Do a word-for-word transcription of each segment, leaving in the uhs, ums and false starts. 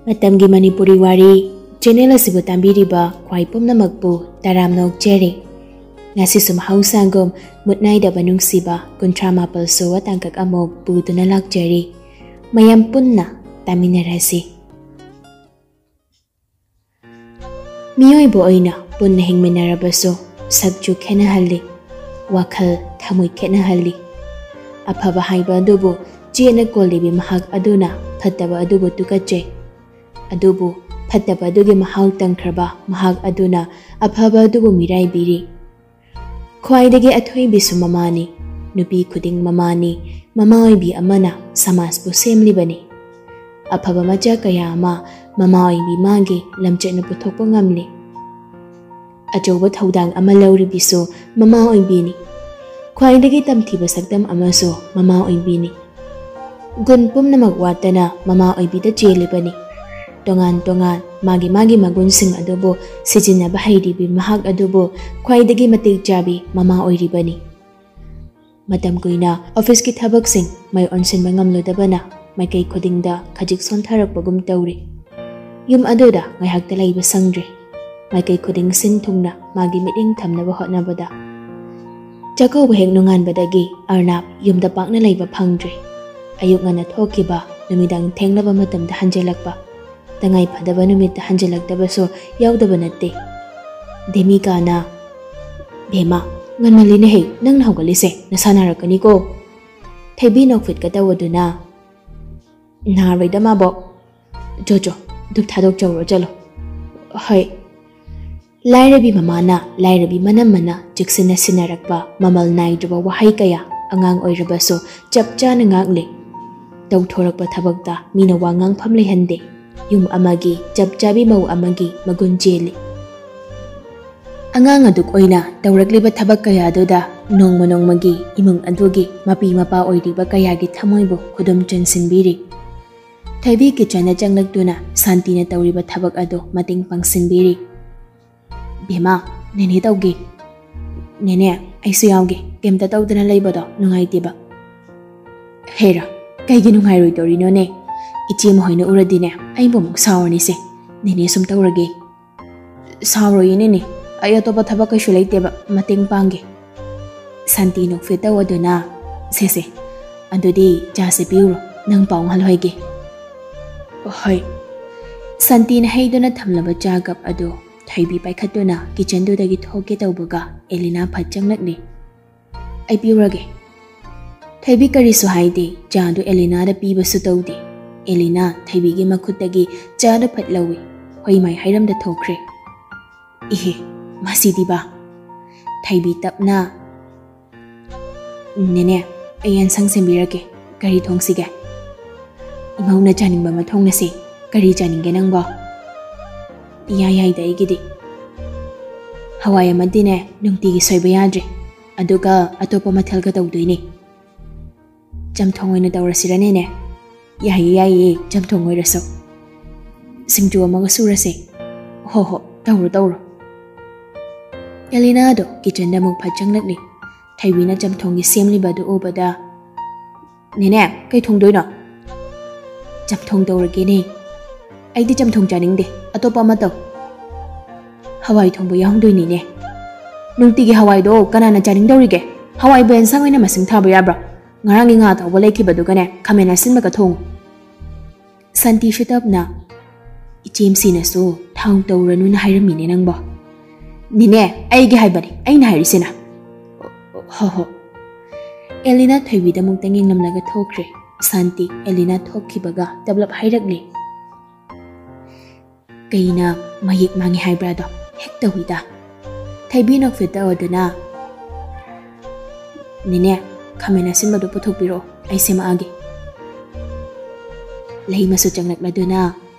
ꯃꯇꯝꯒꯤ ꯃꯅꯤꯄꯨꯔꯤ ꯋꯥꯔꯤ ꯆꯦꯅꯦꯜ ꯑꯁꯤꯕꯨ ꯇꯥꯕꯤꯔꯤꯕ ꯈ꯭ꯋꯥꯏ ꯄꯨꯝꯅꯃꯛꯄꯨ ꯇꯔꯥꯝꯅ ꯑꯣꯛꯆꯔꯤ꯫ ꯉꯁꯤꯁꯨ ꯃꯍꯧꯁꯥꯒꯨꯝ ꯃꯨꯠ ꯅꯥꯏꯗꯕ ꯅꯨꯡꯁꯤꯕ ꯀꯨꯟꯊ꯭ꯔꯥ ꯃꯥꯄꯜ ꯁꯨꯕ ꯇꯥꯡꯀꯛ ꯑꯃꯨꯛ ꯄꯨꯗꯨꯅ ꯂꯥꯛꯆꯔꯤ꯫ ꯃꯌꯥꯝ ꯄꯨꯟꯅ ꯇꯥꯃꯤꯟꯅꯔꯁꯤ꯫ ꯃꯤꯑꯣꯏꯕ ꯑꯣꯏꯅ ꯄꯨꯟꯅ ꯍꯤꯡꯃꯤꯟꯅꯔꯕꯁꯨ ꯁꯛꯁꯨ ꯈꯦꯠꯅꯍꯜꯂꯤ, ꯋꯥꯈꯜ ꯊꯃꯣꯏ ꯈꯦꯠꯅꯍꯜꯂꯤ꯫ ꯑꯐꯕ ꯍꯥꯏꯕ ꯑꯗꯨꯕꯨ ꯆꯦꯠꯅ ꯀꯣꯜꯂꯤꯕꯤ ꯃꯍꯥꯛ ꯑꯗꯨꯅ ꯐꯠꯇꯕ ꯑꯗꯨꯕꯨ ꯇꯨꯀꯠꯆꯩ꯫ ꯑꯗꯨꯕꯨ ꯐꯠꯇꯕ ꯑꯗꯨꯒꯤ ꯃꯍꯥꯎ ꯇꯪꯈ꯭ꯔꯕ ꯃꯍꯥꯛ ꯑꯗꯨꯅ ꯑꯐꯕ ꯑꯗꯨꯕꯨ ꯃꯤꯔꯥꯏꯕꯤꯔꯤ꯫ ꯈ꯭ꯋꯥꯏꯗꯒꯤ ꯑꯊꯣꯏꯕꯤꯁꯨ ꯃꯃꯥꯅꯤ꯫ ꯅꯨꯄꯤ ꯈꯨꯗꯤꯡ ꯃꯃꯥꯅꯤ꯫ ꯃꯃꯥ ꯑꯣꯏꯕꯤ ꯑꯃꯅ ꯁꯃꯥꯖꯄꯨ ꯁꯦꯝꯂꯤꯕꯅꯤ꯫ ꯑꯐꯕ ꯃꯆꯥ ꯀꯌꯥ ꯑꯃ ꯃꯃꯥ ꯑꯣꯏꯕꯤ ꯃꯥꯒꯤ ꯂꯝꯆꯠꯅ ꯄꯨꯊꯣꯛꯄ ꯉꯝꯂꯤ꯫ ꯑꯆꯧꯕ ꯊꯧꯗꯥꯡ ꯑꯃ ꯂꯧꯔꯤꯕꯤꯁꯨ ꯃꯃꯥ ꯑꯣꯏꯕꯤꯅꯤ꯫ ꯈ꯭ꯋꯥꯏꯗꯒꯤ ꯇꯝꯊꯤꯕ ꯁꯛꯇꯝ ꯑꯃꯁꯨ ꯃꯃꯥ ꯑꯣꯏꯕꯤꯅꯤ꯫ ꯒꯨꯟ ꯄꯨꯝꯅꯃꯛ ꯋꯥꯠꯇꯅ ꯃꯃꯥ ꯑꯣꯏꯕꯤꯗ ꯆꯦꯜꯂꯤꯕꯅꯤ꯫ ꯇꯣꯉꯥꯟ ꯇꯣꯉꯥꯟ ꯃꯥꯒꯤ ꯃꯥꯒꯤ ꯃꯒꯨꯟꯁꯤꯡ ꯑꯗꯨꯕꯨ ꯁꯤꯖꯤꯟꯅꯕ ꯍꯩꯔꯤꯕꯤ ꯃꯍꯥꯛ ꯑꯗꯨꯕꯨ ꯈ꯭ꯋꯥꯏꯗꯒꯤ ꯃꯇꯤꯛ ꯆꯥꯕꯤ ꯃꯃꯥ ꯑꯣꯏꯔꯤꯕꯅꯤ꯫ ꯃꯇꯝ ꯀꯨꯏꯅ ꯑꯣꯐꯤꯁꯀꯤ ꯊꯕꯛꯁꯤꯡ ꯃꯥꯏ ꯑꯣꯟꯁꯤꯟꯕ ꯉꯝꯂꯨꯗꯕꯅ ꯃꯥꯏꯀꯩ ꯈꯨꯗꯤꯡꯗ ꯈꯖꯤꯛ ꯁꯣꯟꯊꯔꯛꯄꯒꯨꯝ ꯇꯧꯔꯤ꯫ ꯌꯨꯝ ꯑꯗꯨꯗ ꯉꯥꯏꯍꯥꯛꯇ ꯂꯩꯕ ꯁꯪꯗ꯭ꯔꯦ꯫ ꯃꯥꯏꯀꯩ ꯈꯨꯗꯤꯡ ꯁꯤꯟ ꯊꯨꯡꯅ ꯃꯥꯒꯤ ꯃꯤꯠꯌꯦꯡ ꯊꯝꯅꯕ ꯍꯣꯠꯅꯕꯗ꯫ ꯆꯥꯛꯀꯧꯕ ꯍꯦꯛ ꯅꯣꯡꯉꯥꯟꯕꯗꯒꯤ ꯑꯔꯅꯥꯞ ꯌꯨꯝꯗ ꯄꯥꯛꯅ ꯂꯩꯕ ꯐꯪꯗ꯭ꯔꯦ꯫ ꯑꯌꯨꯛ ꯉꯟꯅ ꯊꯣꯛꯈꯤꯕ, ꯅꯨꯃꯤꯗꯥꯡ ꯊꯦꯡꯂꯕ ꯃꯇꯝꯗ ꯍꯟꯖꯤꯜꯂꯛꯄ꯫ ꯇꯉꯥꯏ ꯐꯗꯕ ꯅꯨꯃꯤꯠꯇ ꯍꯟꯖꯤꯜꯂꯛꯇꯕꯁꯨ ꯌꯥꯎꯗꯕ ꯅꯠꯇꯦ꯫ ꯗꯦꯃꯤꯀꯥꯅ, "ꯕꯦꯝꯃ, ꯉꯟꯃꯜꯂꯤꯅꯦꯍꯦ, ꯅꯪꯅ ꯍꯧꯒꯠꯂꯤꯁꯦ, ꯅꯁꯥ ꯅꯥꯔꯛꯀꯅꯤꯀꯣ꯫ ꯊꯣꯏꯕꯤ ꯅꯣꯛꯐꯦꯠꯀ ꯇꯧꯕꯗꯨꯅ, ꯅꯥꯔꯣꯏꯗ ꯃꯥꯕꯣꯛ꯫ ꯆꯣ ꯆꯣ, ꯙꯨꯞ ꯊꯥꯗꯣꯛꯆꯧꯔꯣ ꯆꯠꯂꯣ꯫" ꯍꯣꯏ꯫ ꯂꯥꯏꯔꯕꯤ ꯃꯃꯥꯅ ꯂꯥꯏꯔꯕꯤ ꯃꯅꯝꯃꯅ ꯆꯦꯛꯁꯤꯟꯅ ꯁꯤꯟꯅꯔꯛꯄ ꯃꯃꯜ ꯅꯥꯏꯗ꯭ꯔꯕ ꯋꯥꯍꯩ ꯀꯌꯥ ꯑꯉꯥꯡ ꯑꯣꯏꯔꯕꯁꯨ ꯆꯞ ꯆꯥꯅ ꯉꯥꯛꯂꯦ꯫ ꯇꯧꯊꯣꯔꯛꯄ ꯊꯕꯛꯇ ꯃꯤꯅ ꯋꯥ ꯉꯥꯡꯐꯝ ꯂꯩꯍꯟꯗꯦ꯫ ꯌꯨꯝ ꯑꯃꯒꯤ ꯆꯞ ꯆꯥꯕꯤ ꯃꯧ ꯑꯃꯒꯤ ꯃꯒꯨꯟ ꯆꯦꯜꯂꯤ꯫ ꯑꯉꯥꯡ ꯑꯗꯨꯛ ꯑꯣꯏꯅ ꯇꯧꯔꯛꯂꯤꯕ ꯊꯕꯛ ꯀꯌꯥꯗꯨꯗ ꯅꯣꯡꯃ ꯅꯣꯡꯃꯒꯤ ꯏꯃꯨꯡ ꯑꯗꯨꯒꯤ ꯃꯄꯤ ꯃꯄꯥ ꯑꯣꯏꯔꯤꯕ ꯀꯌꯥꯒꯤ ꯊꯃꯣꯏꯕꯨ ꯈꯨꯗꯨꯝ ꯆꯟꯁꯤꯟꯕꯤꯔꯤ꯫ ꯊꯣꯏꯕꯤ ꯀꯤꯆꯟꯗ ꯆꯪꯂꯛꯇꯨꯅ ꯁꯥꯟꯇꯤꯅ ꯇꯧꯔꯤꯕ ꯊꯕꯛ ꯑꯗꯨ ꯃꯇꯦꯡ ꯄꯥꯡꯁꯤꯟꯕꯤꯔꯤ꯫ "ꯕꯦꯝꯃ, ꯅꯦꯅꯦ ꯇꯧꯒꯦ꯫" "ꯅꯦꯅꯦ, ꯑꯩꯁꯨ ꯌꯥꯎꯒꯦ꯫ ꯀꯩꯝꯇ ꯇꯧꯗꯅ ꯂꯩꯕꯗꯣ ꯅꯨꯡꯉꯥꯏꯇꯦꯕ꯫" "ꯍꯦꯔꯥ, ꯀꯩꯒꯤ ꯅꯨꯡꯉꯥꯏꯔꯣꯏꯗꯧꯔꯤꯅꯣꯅꯦ? ꯏꯆꯦ ꯃꯈꯣꯏꯅ ꯎꯔꯗꯤꯅꯦ, ꯑꯩꯕꯨ ꯑꯃꯨꯛ ꯁꯥꯎꯔꯅꯤꯁꯦ꯫ ꯅꯦꯅꯦ ꯁꯨꯝ ꯇꯧꯔꯒꯦ꯫ ꯁꯥꯎꯔꯣꯏꯌꯦ ꯅꯦꯅꯦ, ꯑꯩ ꯑꯇꯣꯞꯄ ꯊꯕꯛ ꯀꯩꯁꯨ ꯂꯩꯇꯦꯕ, ꯃꯇꯦꯡ ꯄꯥꯡꯒꯦ꯫ ꯁꯥꯟꯇꯤ ꯅꯣꯛꯐꯦꯠ ꯇꯧꯗꯨꯅ, "ꯁꯦꯁꯦ, ꯑꯗꯨꯗꯤ ꯆꯥꯁꯦ ꯄꯤꯌꯨꯔꯣ, ꯅꯪ ꯄꯥꯎ ꯉꯥꯜꯍꯣꯏꯒꯦ"꯫ "ꯍꯣꯏ"꯫ ꯁꯥꯟꯇꯤꯅ ꯍꯩꯗꯨꯅ ꯊꯝꯂꯕ ꯆꯥ ꯀꯞ ꯑꯗꯨ ꯊꯣꯏꯕꯤ ꯄꯥꯏꯈꯠꯇꯨꯅ ꯀꯤꯆꯟꯗꯨꯗꯒꯤ ꯊꯣꯛꯀꯦ ꯇꯧꯕꯒ ꯑꯦꯂꯤꯅꯥ ꯐꯠ ꯆꯪꯂꯛꯂꯤ꯫ "ꯑꯩ ꯄꯤꯔꯨꯔꯒꯦ"꯫ ꯊꯣꯏꯕꯤ ꯀꯔꯤꯁꯨ ꯍꯥꯏꯗꯦ, ꯆꯥꯗꯨ ꯑꯦꯂꯤꯅꯥꯗ ꯄꯤꯕꯁꯨ ꯇꯧꯗꯦ꯫ ꯑꯦꯂꯤꯅꯥ ꯊꯣꯏꯕꯤꯒꯤ ꯃꯈꯨꯠꯇꯒꯤ ꯆꯥꯗꯨ ꯐꯠ ꯂꯧꯏ, ꯍꯣꯏ ꯃꯥꯏ ꯍꯥꯏꯔꯝꯗ ꯊꯣꯛꯈ꯭ꯔꯦ꯫ "ꯏꯍꯦ, ꯃꯁꯤꯗꯤꯕ"꯫ ꯊꯣꯏꯕꯤ ꯇꯞꯅ, "ꯅꯦꯅꯦ, ꯑꯩ ꯑꯦꯟꯁꯥꯡ ꯁꯦꯝꯕꯤꯔꯛꯀꯦ, ꯀꯔꯤ ꯊꯣꯡꯁꯤꯒꯦ?" "ꯏꯃꯧꯅ ꯆꯥꯅꯤꯡꯕ ꯑꯃ ꯊꯣꯡꯅꯁꯦ꯫ ꯀꯔꯤ ꯆꯥꯅꯤꯡꯒꯦ ꯅꯪꯕꯣ?" "ꯏꯌꯥ ꯌꯥꯏꯗ ꯑꯩꯒꯤꯗꯤ꯫ ꯍꯋꯥꯏ ꯑꯃꯗꯤꯅꯦ ꯅꯨꯡꯇꯤꯒꯤ ꯁꯣꯏꯕ ꯌꯥꯗ꯭ꯔꯦ, ꯑꯗꯨꯒ ꯑꯇꯣꯞꯄ ꯃꯊꯦꯜꯒ ꯇꯧꯗꯣꯏꯅꯦ"꯫ "ꯆꯝꯊꯣꯡ ꯑꯣꯏꯅ ꯇꯧꯔꯁꯤꯔꯅꯦꯅꯦ?" "ꯌꯥꯏꯌꯦ ꯌꯥꯏꯌꯦ, ꯆꯝꯊꯣꯡ ꯑꯣꯏꯔꯁꯨ꯫ ꯁꯤꯡꯖꯨ ꯑꯃꯒ ꯁꯨꯔꯁꯦ"꯫ "ꯍꯣ ꯍꯣ, ꯇꯧꯔꯣ ꯇꯧꯔꯣ"꯫ ꯑꯦꯂꯤꯅꯥꯗꯣ ꯀꯤꯆꯟꯗ ꯑꯃꯨꯛ ꯐꯠ ꯆꯪꯂꯛꯂꯤ꯫ ꯊꯣꯏꯕꯤꯅ ꯆꯝꯊꯣꯡꯒꯤ ꯁꯦꯝꯂꯤꯕ ꯑꯗꯨ ꯎꯕꯗ, "ꯅꯦꯅꯦ, ꯀꯩ ꯊꯣꯡꯗꯣꯏꯅꯣ?" "ꯆꯝꯊꯣꯡ ꯇꯧꯔꯒꯦꯅꯦ"꯫ "ꯑꯩꯗꯤ ꯆꯝꯊꯣꯡ ꯆꯥꯅꯤꯡꯗꯦ, ꯑꯇꯣꯞꯄ ꯑꯃ ꯇꯧ"꯫ "ꯍꯋꯥꯏ ꯊꯣꯡꯕ ꯌꯥꯎꯍꯟꯗꯣꯏꯅꯤꯅꯦ"꯫ "ꯅꯨꯡꯇꯤꯒꯤ ꯍꯋꯥꯏꯗꯣ ꯀꯅꯥꯅ ꯆꯥꯅꯤꯡꯗꯧꯔꯤꯒꯦ? ꯍꯋꯥꯏꯕꯨ ꯑꯦꯟꯁꯥꯡ ꯑꯣꯏꯅ ꯃꯁꯤꯡ ꯊꯥꯕ ꯌꯥꯕ꯭ꯔꯣ? ꯉꯔꯥꯡꯒꯤ ꯉꯥ ꯑꯇꯥꯎꯕ ꯂꯩꯈꯤꯕꯗꯨꯒꯅꯦ ꯈꯥꯃꯦꯟ ꯑꯁꯤꯟꯕꯒ ꯊꯣꯡꯉꯨ"꯫ ꯁꯥꯟꯇꯤꯁꯨ ꯇꯞꯅ, "ꯏꯆꯦꯝꯁꯤꯅꯁꯨ ꯊꯥꯎ ꯇꯧꯔꯅꯨꯅ ꯍꯥꯏꯔꯝꯃꯤꯅꯦ ꯅꯪꯕꯣ"꯫ "ꯅꯦꯅꯦ, ꯑꯩꯒꯤ ꯍꯥꯏꯕꯅꯤ, ꯑꯩꯅ ꯍꯥꯏꯔꯤꯁꯤꯅ"꯫ "ꯍꯣ ꯍꯣ"꯫ ꯑꯦꯂꯤꯅꯥ ꯊꯣꯏꯕꯤꯗ ꯑꯃꯨꯛꯇꯪ ꯌꯦꯡꯂꯝꯂꯒ ꯊꯣꯛꯈ꯭ꯔꯦ꯫ ꯁꯥꯟꯇꯤ ꯑꯦꯂꯤꯅꯥ ꯊꯣꯛꯈꯤꯕꯒ ꯇꯞꯂꯞ ꯍꯥꯏꯔꯛꯂꯦ, "ꯀꯩꯅ ꯃꯌꯦꯛ ꯃꯥꯡꯉꯤ ꯍꯥꯏꯕ꯭ꯔꯥꯗꯣ ꯍꯦꯛ ꯇꯧꯏꯗ"꯫ ꯊꯣꯏꯕꯤ ꯅꯣꯛꯐꯦꯠ ꯇꯧꯗꯨꯅ, "ꯅꯦꯅꯦ, ꯈꯥꯃꯦꯟ ꯑꯁꯤꯟꯕꯗꯨ ꯄꯨꯊꯣꯛꯄꯤꯔꯛꯑꯣ, ꯑꯩ ꯁꯦꯝꯃꯛꯑꯒꯦ"꯫ ꯂꯩꯃꯁꯨ ꯆꯪꯂꯛꯂꯗꯨꯅ,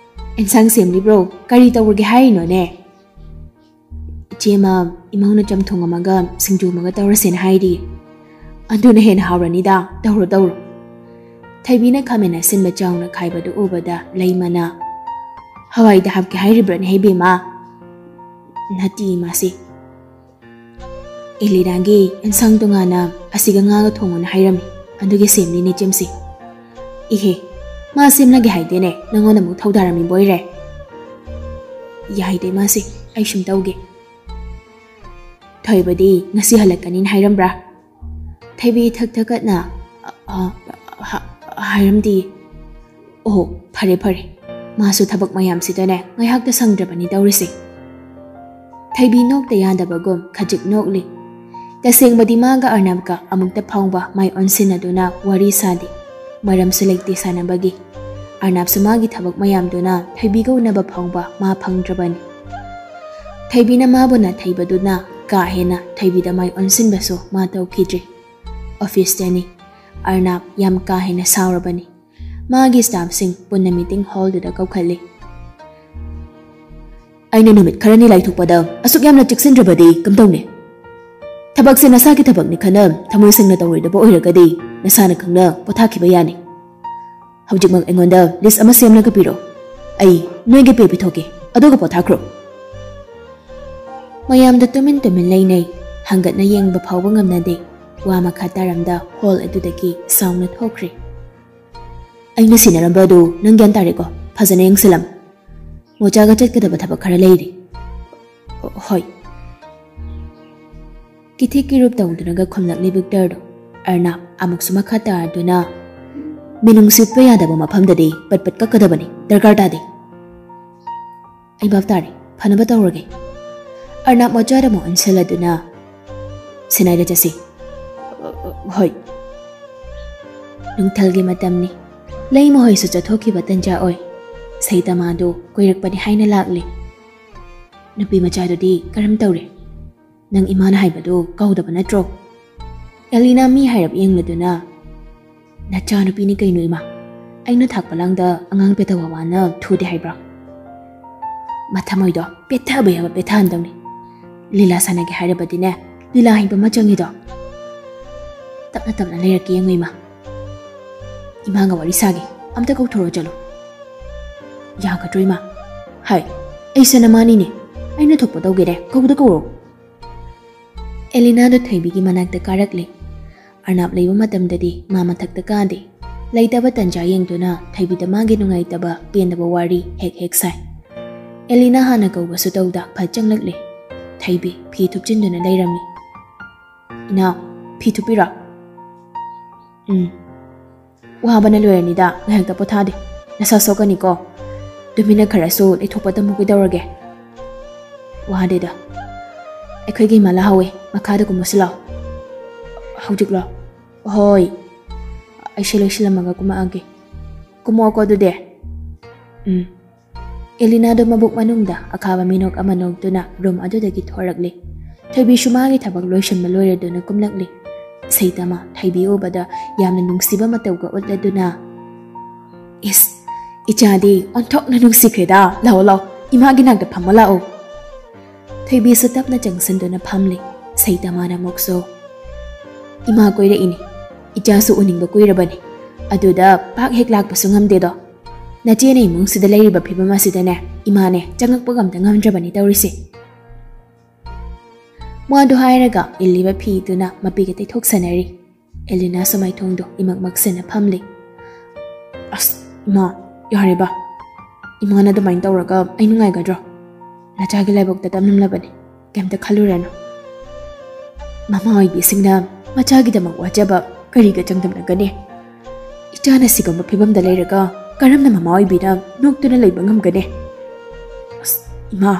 "ꯑꯦꯟꯁꯥꯡ ꯁꯦꯝꯂꯤꯕ꯭ꯔꯣ? ꯀꯔꯤ ꯇꯧꯔꯒꯦ ꯍꯥꯏꯔꯤꯅꯣꯅꯦ?" "ꯏꯆꯦꯃ, ꯏꯃꯧꯅ ꯆꯝꯊꯣꯡ ꯑꯃꯒ ꯁꯤꯡꯖꯨ ꯑꯃꯒ ꯇꯧꯔꯁꯦꯅ ꯍꯥꯏꯔꯤ꯫ ꯑꯗꯨꯅ ꯍꯦꯟꯅ ꯍꯥꯎꯔꯅꯤꯗ, ꯇꯧꯔꯣ ꯇꯧꯔꯣ"꯫ ꯊꯣꯏꯕꯤꯅ ꯈꯥꯃꯦꯟ ꯑꯁꯤꯟꯕ ꯆꯥꯎꯅ ꯈꯥꯏꯕꯗꯨ ꯎꯕꯗ ꯂꯩꯃꯅ, "ꯍꯋꯥꯏꯗ ꯍꯥꯞꯀꯦ ꯍꯥꯏꯔꯤꯕ꯭ꯔꯅꯦ ꯏꯕꯦꯝꯃ? ꯅꯠꯇꯦ ꯏꯃꯥꯁꯦ, ꯑꯦꯂꯤꯅꯥꯒꯤ ꯑꯦꯟꯁꯥꯡ ꯇꯣꯉꯥꯟꯅ ꯑꯁꯤꯒ ꯉꯥꯒ ꯊꯣꯡꯉꯣꯅ ꯍꯥꯏꯔꯝꯃꯤ, ꯑꯗꯨꯒꯤ ꯁꯦꯝꯂꯤꯅꯦ ꯏꯆꯦꯝꯁꯦ"꯫ "ꯏꯍꯦ, "ꯃꯥ ꯁꯦꯝꯂꯒꯦ ꯍꯥꯏꯗꯦꯅꯦ, ꯅꯪꯉꯣꯟꯗ ꯑꯃꯨꯛ ꯊꯧꯗꯥꯔꯝꯃꯤꯕꯣꯏꯔꯦ?" "ꯌꯥꯏꯗꯦ ꯃꯥꯁꯦ, ꯑꯩ ꯁꯨꯝ ꯇꯧꯒꯦ꯫" "ꯊꯣꯏꯕꯗꯤ ꯉꯁꯤ ꯍꯜꯂꯛꯀꯅꯤꯅ ꯍꯥꯏꯔꯝꯕ꯭ꯔꯥ?" ꯊꯣꯏꯕꯤ ꯊꯛ ꯊꯛꯀꯠꯅ, "ꯑ, ꯑ, ꯍ-, ꯍꯥꯏꯔꯝꯗꯦ꯫" "ꯑꯣ, ꯐꯔꯦ ꯐꯔꯦ, ꯃꯥꯁꯨ ꯊꯕꯛ ꯃꯌꯥꯝꯁꯤꯗꯅꯦ ꯉꯥꯏꯍꯥꯛꯇ ꯁꯪꯗ꯭ꯔꯕꯅꯤ ꯇꯧꯔꯤꯁꯦ꯫" ꯊꯣꯏꯕꯤ ꯅꯣꯛꯇ ꯌꯥꯗꯕꯒꯨꯝ ꯈꯖꯤꯛ ꯅꯣꯛꯂꯤ꯫ ꯇꯁꯦꯡꯕꯗꯤ ꯃꯥꯒ ꯑꯔꯅꯕꯀ ꯑꯃꯨꯛꯇ ꯐꯥꯎꯕ ꯃꯥꯏ ꯑꯣꯟꯁꯤꯟꯅꯗꯨꯅ ꯋꯥꯔꯤ ꯁꯥꯗꯦ꯫ ꯃꯔꯝꯁꯨ ꯂꯩꯇꯦ ꯁꯥꯟꯅꯕꯒꯤ꯫ ꯑꯔꯅꯕꯁꯨ ꯃꯥꯒꯤ ꯊꯕꯛ ꯃꯌꯥꯝꯗꯨꯅ ꯊꯣꯏꯕꯤꯒ ꯎꯅꯕ ꯐꯥꯎꯕ ꯃꯥ ꯐꯪꯗ꯭ꯔꯕꯅꯤ꯫ ꯊꯣꯏꯕꯤꯅ ꯃꯥꯕꯨ ꯅꯥꯊꯩꯕꯗꯨꯅ ꯀꯥ ꯍꯦꯟꯅ ꯊꯣꯏꯕꯤꯗ ꯃꯥꯏ ꯑꯣꯟꯁꯤꯟꯕꯁꯨ ꯃꯥ ꯇꯧꯈꯤꯗ꯭ꯔꯤ꯫ ꯑꯣꯐꯤꯁꯇꯅꯤ꯫ ꯑꯔꯅꯕ ꯌꯥꯝ ꯀꯥ ꯍꯦꯟꯅ ꯁꯥꯎꯔꯕꯅꯤ꯫ ꯃꯥꯒꯤ ꯁ꯭ꯇꯥꯐꯁꯤꯡ ꯄꯨꯟꯅ ꯃꯤꯇꯤꯡ ꯍꯣꯜꯗꯨꯗ ꯀꯧꯈꯠꯂꯤ꯫ "ꯑꯩꯅ ꯅꯨꯃꯤꯠ ꯈꯔꯅꯤ ꯂꯥꯏꯊꯣꯛꯄꯗ ꯑꯁꯨꯛ ꯌꯥꯝꯅ ꯆꯦꯛꯁꯤꯟꯗ꯭ꯔꯕꯗꯤ ꯀꯝꯗꯧꯅꯤ? ꯊꯕꯛꯁꯦ ꯅꯁꯥꯒꯤ ꯊꯕꯛꯅꯤ ꯈꯟꯅ ꯊꯃꯣꯏ ꯁꯦꯡꯅ ꯇꯧꯔꯣꯏꯗꯕ ꯑꯣꯏꯔꯒꯗꯤ ꯅꯁꯥꯅ ꯈꯪꯅ ꯄꯣꯊꯥꯈꯤꯕ ꯌꯥꯅꯤ꯫ ꯍꯧꯖꯤꯛꯃꯛ ꯑꯩꯉꯣꯟꯗ ꯂꯤꯁ ꯑꯃ ꯁꯦꯝꯂꯒ ꯄꯤꯔꯣ꯫ ꯑꯩ ꯅꯣꯏꯒꯤ ꯄꯦ ꯄꯤꯊꯣꯛꯀꯦ, ꯑꯗꯨꯒ ꯄꯣꯊꯥꯈ꯭ꯔꯣ꯫" ꯃꯌꯥꯝꯗ ꯇꯨꯃꯤꯟ ꯇꯨꯃꯤꯟ ꯂꯩꯅꯩ꯫ ꯍꯪꯒꯠꯅ ꯌꯦꯡꯕ ꯐꯥꯎꯕ ꯉꯝꯅꯗꯦ꯫ ꯋꯥ ꯃꯈꯥ ꯇꯥꯔꯝꯗ ꯍꯣꯜ ꯑꯗꯨꯗꯒꯤ ꯁꯥꯎꯅ ꯊꯣꯛꯈ꯭ꯔꯦ꯫ "ꯑꯩꯅ ꯁꯤꯟꯅꯔꯝꯕ ꯑꯗꯨ ꯅꯪ ꯒ꯭ꯌꯥꯟ ꯇꯥꯔꯦꯀꯣ? ꯐꯖꯅ ꯌꯦꯡꯁꯤꯜꯂꯝꯃꯨ꯫ ꯃꯣꯆꯥꯒ ꯆꯠꯀꯗꯕ ꯊꯕꯛ ꯈꯔ ꯂꯩꯔꯤ꯫" "ꯍꯣꯏ꯫" ꯀꯤꯊꯤꯛ ꯀꯤꯔꯨꯞ ꯇꯧꯗꯨꯅꯒ ꯈꯨꯝꯂꯛꯂꯤ ꯚꯤꯛꯇꯔꯗꯣ꯫ ꯑꯔꯅꯕ ꯑꯃꯨꯛꯁꯨ ꯃꯈꯥ ꯇꯥꯔꯗꯨꯅ, "ꯃꯤꯅꯨꯡꯁꯤ ꯎꯠꯄ ꯌꯥꯗꯕ ꯃꯐꯝꯗꯗꯤ ꯄꯠ ꯄꯠ ꯀꯛꯀꯗꯕꯅꯤ, ꯗꯔꯀꯥꯔ ꯇꯥꯗꯦ꯫" "ꯑꯩ ꯚꯥꯞ ꯇꯥꯔꯦ, ꯐꯅꯕ ꯇꯧꯔꯒꯦ꯫" ꯑꯔꯅꯕ ꯃꯣꯆꯥꯗ ꯑꯃꯨꯛ ꯑꯣꯟꯁꯤꯜꯂꯗꯨꯅ, "ꯁꯤꯅꯥꯏꯗ ꯆꯠꯁꯤ꯫" "ꯍꯣꯏ꯫" ꯅꯨꯡꯊꯤꯜꯒꯤ ꯃꯇꯝꯅꯤ꯫ ꯂꯩꯃꯍꯣꯏꯁꯨ ꯆꯠꯊꯣꯛꯈꯤꯕ ꯇꯟꯖꯥ ꯑꯣꯏ꯫ ꯁꯩꯇꯃꯥꯗꯨ ꯀꯣꯏꯔꯛꯄꯅꯤ ꯍꯥꯏꯅ ꯂꯥꯛꯂꯤ꯫ "ꯅꯨꯄꯤ ꯃꯆꯥꯗꯨꯗꯤ ꯀꯔꯝ ꯇꯧꯔꯦ? ꯅꯪ ꯏꯃꯥꯅ ꯍꯥꯏꯕꯗꯨ ꯀꯥꯎꯗꯕ ꯅꯠꯇ꯭ꯔꯣ?" ꯑꯦꯂꯤꯅꯥ ꯃꯤ ꯍꯥꯏꯔꯞ ꯌꯦꯡꯂꯗꯨꯅ, "ꯅꯆꯥꯅꯨꯄꯤꯅꯤ ꯀꯩꯅꯣ ꯏꯃꯥ꯫ ꯑꯩꯅ ꯊꯥꯛꯄ ꯂꯥꯡꯗ ꯑꯉꯥꯡ ꯄꯦꯇꯋꯥ ꯋꯥꯅ ꯊꯨꯗꯦ ꯍꯥꯏꯕ꯭ꯔꯣ? ꯃꯊꯃꯣꯏꯗꯣ ꯄꯦꯠꯊꯕ ꯌꯥꯕ ꯄꯦꯠꯊꯍꯟꯗꯧꯅꯤ꯫ ꯂꯤꯂꯥ ꯁꯥꯟꯅꯒꯦ ꯍꯥꯏꯔꯕꯗꯤꯅꯦ, ꯂꯤꯂꯥ ꯍꯩꯕ ꯑꯃ ꯆꯪꯉꯤꯗꯣ꯫ ꯇꯞꯅ ꯇꯞꯅ ꯂꯩꯔꯛꯀꯦ ꯌꯦꯡꯉꯨ ꯏꯃꯥ꯫ ꯏꯃꯥꯒ ꯋꯥꯔꯤ ꯁꯥꯒꯦ, ꯑꯝꯇ ꯀꯧꯊꯣꯔꯛꯑꯣ ꯆꯠꯂꯣ꯫" "ꯌꯥꯒꯗ꯭ꯔꯣ ꯏꯃꯥ?" "ꯍꯥꯏ, ꯑꯩꯁꯦ ꯅꯃꯥꯅꯤꯅꯦ꯫ ꯑꯩꯅ ꯊꯣꯛꯄ ꯇꯧꯒꯦꯅꯦ, ꯀꯧꯗ ꯀꯧꯔꯣ꯫" ꯑꯦꯂꯤꯅꯥꯗꯣ ꯊꯣꯏꯕꯤꯒꯤ ꯃꯅꯥꯛꯇ ꯀꯥꯔꯛꯂꯦ꯫ ꯑꯔꯅꯕ ꯂꯩꯕ ꯃꯇꯝꯗꯗꯤ ꯃꯥ ꯃꯊꯛꯇ ꯀꯥꯗꯦ꯫ ꯂꯩꯇꯕ ꯇꯟꯖꯥ ꯌꯦꯡꯗꯨꯅ ꯊꯩꯕꯤꯗ ꯃꯥꯒꯤ ꯅꯨꯡꯉꯥꯏꯇꯕ ꯄꯦꯟꯗꯕ ꯋꯥꯔꯤ ꯍꯦꯛ ꯍꯦꯛ ꯁꯥꯏ꯫ ꯑꯦꯂꯤꯅꯥ ꯍꯥꯟꯅ ꯀꯧꯕꯁꯨ ꯇꯧꯗ ꯐꯠ ꯆꯪꯂꯛꯂꯦ꯫ ꯊꯩꯕꯤ ꯐꯤ ꯊꯨꯞꯆꯤꯟꯗꯨꯅ ꯂꯩꯔꯝꯃꯤ꯫ "ꯏꯅꯥꯎ, ꯐꯤ ꯊꯨꯞꯄꯤꯔꯣ?" "ꯎꯝ꯫ ꯋꯥꯕꯅ ꯂꯣꯏꯔꯅꯤꯗ, ꯉꯥꯏꯍꯥꯛꯇ ꯄꯣꯊꯥꯗꯦ꯫ ꯅꯁꯥ ꯁꯣꯛꯀꯅꯤꯀꯣ꯫ ꯇꯨꯃꯤꯟꯅ ꯈꯔꯁꯨ ꯂꯩꯊꯣꯛꯄ ꯇꯝꯃꯨ꯫ ꯀꯩꯗꯧꯔꯒꯦ?" "ꯋꯥꯗꯦꯗ꯫ ꯑꯩꯈꯣꯏꯒꯤ ꯏꯃꯥ ꯂꯥꯛꯍꯧꯋꯦ, ꯃꯈꯥꯗ ꯀꯨꯝꯃꯁꯤ ꯂꯥꯛꯑꯣ꯫" "ꯍꯧꯖꯤꯛꯂꯣ?" "ꯍꯣꯏ꯫ ꯑꯩꯁꯦ ꯂꯣꯏꯁꯤꯜꯂꯝꯃꯒ ꯀꯨꯝꯃꯛꯑꯒꯦ꯫" "ꯀꯨꯝꯃꯛꯑꯣꯀꯣ ꯑꯗꯨꯗꯤ꯫" "ꯎꯝ꯫" ꯑꯦꯂꯤꯅꯥꯗꯣ ꯃꯕꯨꯛ ꯃꯅꯨꯡꯗ ꯑꯈꯥꯕ ꯃꯤꯅꯣꯛ ꯑꯃ ꯅꯣꯛꯇꯨꯅ ꯔꯨꯝ ꯑꯗꯨꯗꯒꯤ ꯊꯣꯔꯛꯂꯦ꯫ ꯊꯣꯏꯕꯤꯁꯨ ꯃꯥꯒꯤ ꯊꯕꯛ ꯂꯣꯏꯁꯤꯟꯕ ꯂꯣꯏꯔꯗꯨꯅ ꯀꯨꯝꯂꯛꯂꯦ꯫ ꯁꯩꯇꯃ ꯊꯣꯏꯕꯤ ꯎꯕꯗ ꯌꯥꯝꯅ ꯅꯨꯡꯁꯤꯕ ꯃꯇꯧꯒ ꯎꯠꯂꯗꯨꯅ, "ꯏꯁ, ꯏꯆꯥꯗꯤ ꯑꯣꯟꯊꯣꯛꯅ ꯅꯨꯡꯁꯤꯈ꯭ꯔꯦꯗ꯫ ꯂꯥꯛꯑꯣ, ꯂꯥꯛꯑꯣ, ꯏꯃꯥꯒꯤ ꯅꯥꯛꯇ ꯐꯝꯃꯣ ꯂꯥꯛꯑꯣ꯫" ꯊꯣꯏꯕꯤꯁꯨ ꯇꯞꯅ ꯆꯪꯁꯤꯟꯗꯨꯅ ꯐꯝꯂꯦ꯫ ꯁꯩꯇꯃꯥꯅ ꯑꯃꯨꯛꯁꯨ, "ꯏꯃꯥ ꯀꯣꯏꯔꯛꯏꯅꯤ꯫ ꯏꯆꯥꯁꯨ ꯎꯅꯤꯡꯕ ꯀꯨꯏꯔꯕꯅꯤ꯫ ꯑꯗꯨꯗ ꯄꯥꯛ ꯍꯦꯛ ꯂꯥꯛꯄꯁꯨ ꯉꯝꯗꯦꯗꯣ꯫ ꯅꯆꯦꯅ ꯏꯃꯨꯡꯁꯤꯗ ꯂꯩꯔꯤꯕ ꯐꯤꯕꯝ ꯑꯁꯤꯗꯅꯦ, ꯏꯃꯥꯅꯦ ꯆꯪꯉꯛꯄꯒ ꯑꯝꯇ ꯉꯝꯗ꯭ꯔꯕꯅꯤ ꯇꯧꯔꯤꯁꯦ꯫" ꯋꯥꯗꯨ ꯍꯥꯏꯔꯒ ꯏꯜꯂꯤꯕ ꯐꯤꯗꯨꯅ ꯃꯄꯤꯒ ꯇꯩꯊꯣꯛ ꯁꯥꯟꯅꯔꯤ꯫ ꯑꯦꯂꯤꯅꯥꯁꯨ ꯃꯥꯏꯊꯣꯡꯗꯣ ꯏꯃꯛ ꯃꯛꯁꯤꯟꯅ ꯐꯝꯂꯤ꯫ "ꯑꯁ, ꯏꯃꯥ, ꯌꯥꯔꯦꯕ꯫ ꯏꯃꯥꯅ ꯑꯗꯨꯃꯥꯏꯅ ꯇꯧꯔꯒ ꯑꯩ ꯅꯨꯡꯉꯥꯏꯒꯗ꯭ꯔꯣ? ꯅꯆꯥꯒꯤ ꯂꯥꯏꯕꯛꯇ ꯇꯝꯂꯝꯂꯕꯅꯤ꯫ ꯀꯩꯝꯇ ꯈꯜꯂꯨꯔꯅꯨ꯫ ꯃꯃꯥ ꯑꯣꯏꯕꯤꯁꯤꯡꯅ ꯃꯆꯥꯒꯤꯗꯃꯛ ꯋꯥꯖꯕ ꯀꯔꯤꯒ ꯆꯥꯡꯗꯝꯅꯒꯅꯤ? ꯏꯆꯥꯅ ꯁꯤꯒꯨꯝꯕ ꯐꯤꯕꯝꯗ ꯂꯩꯔꯒ ꯀꯔꯝꯅ ꯃꯃꯥ ꯑꯣꯏꯕꯤꯅ ꯅꯣꯛꯇꯨꯅ ꯂꯩꯕ ꯉꯝꯒꯅꯤ? ꯑꯁ, ꯏꯃꯥ,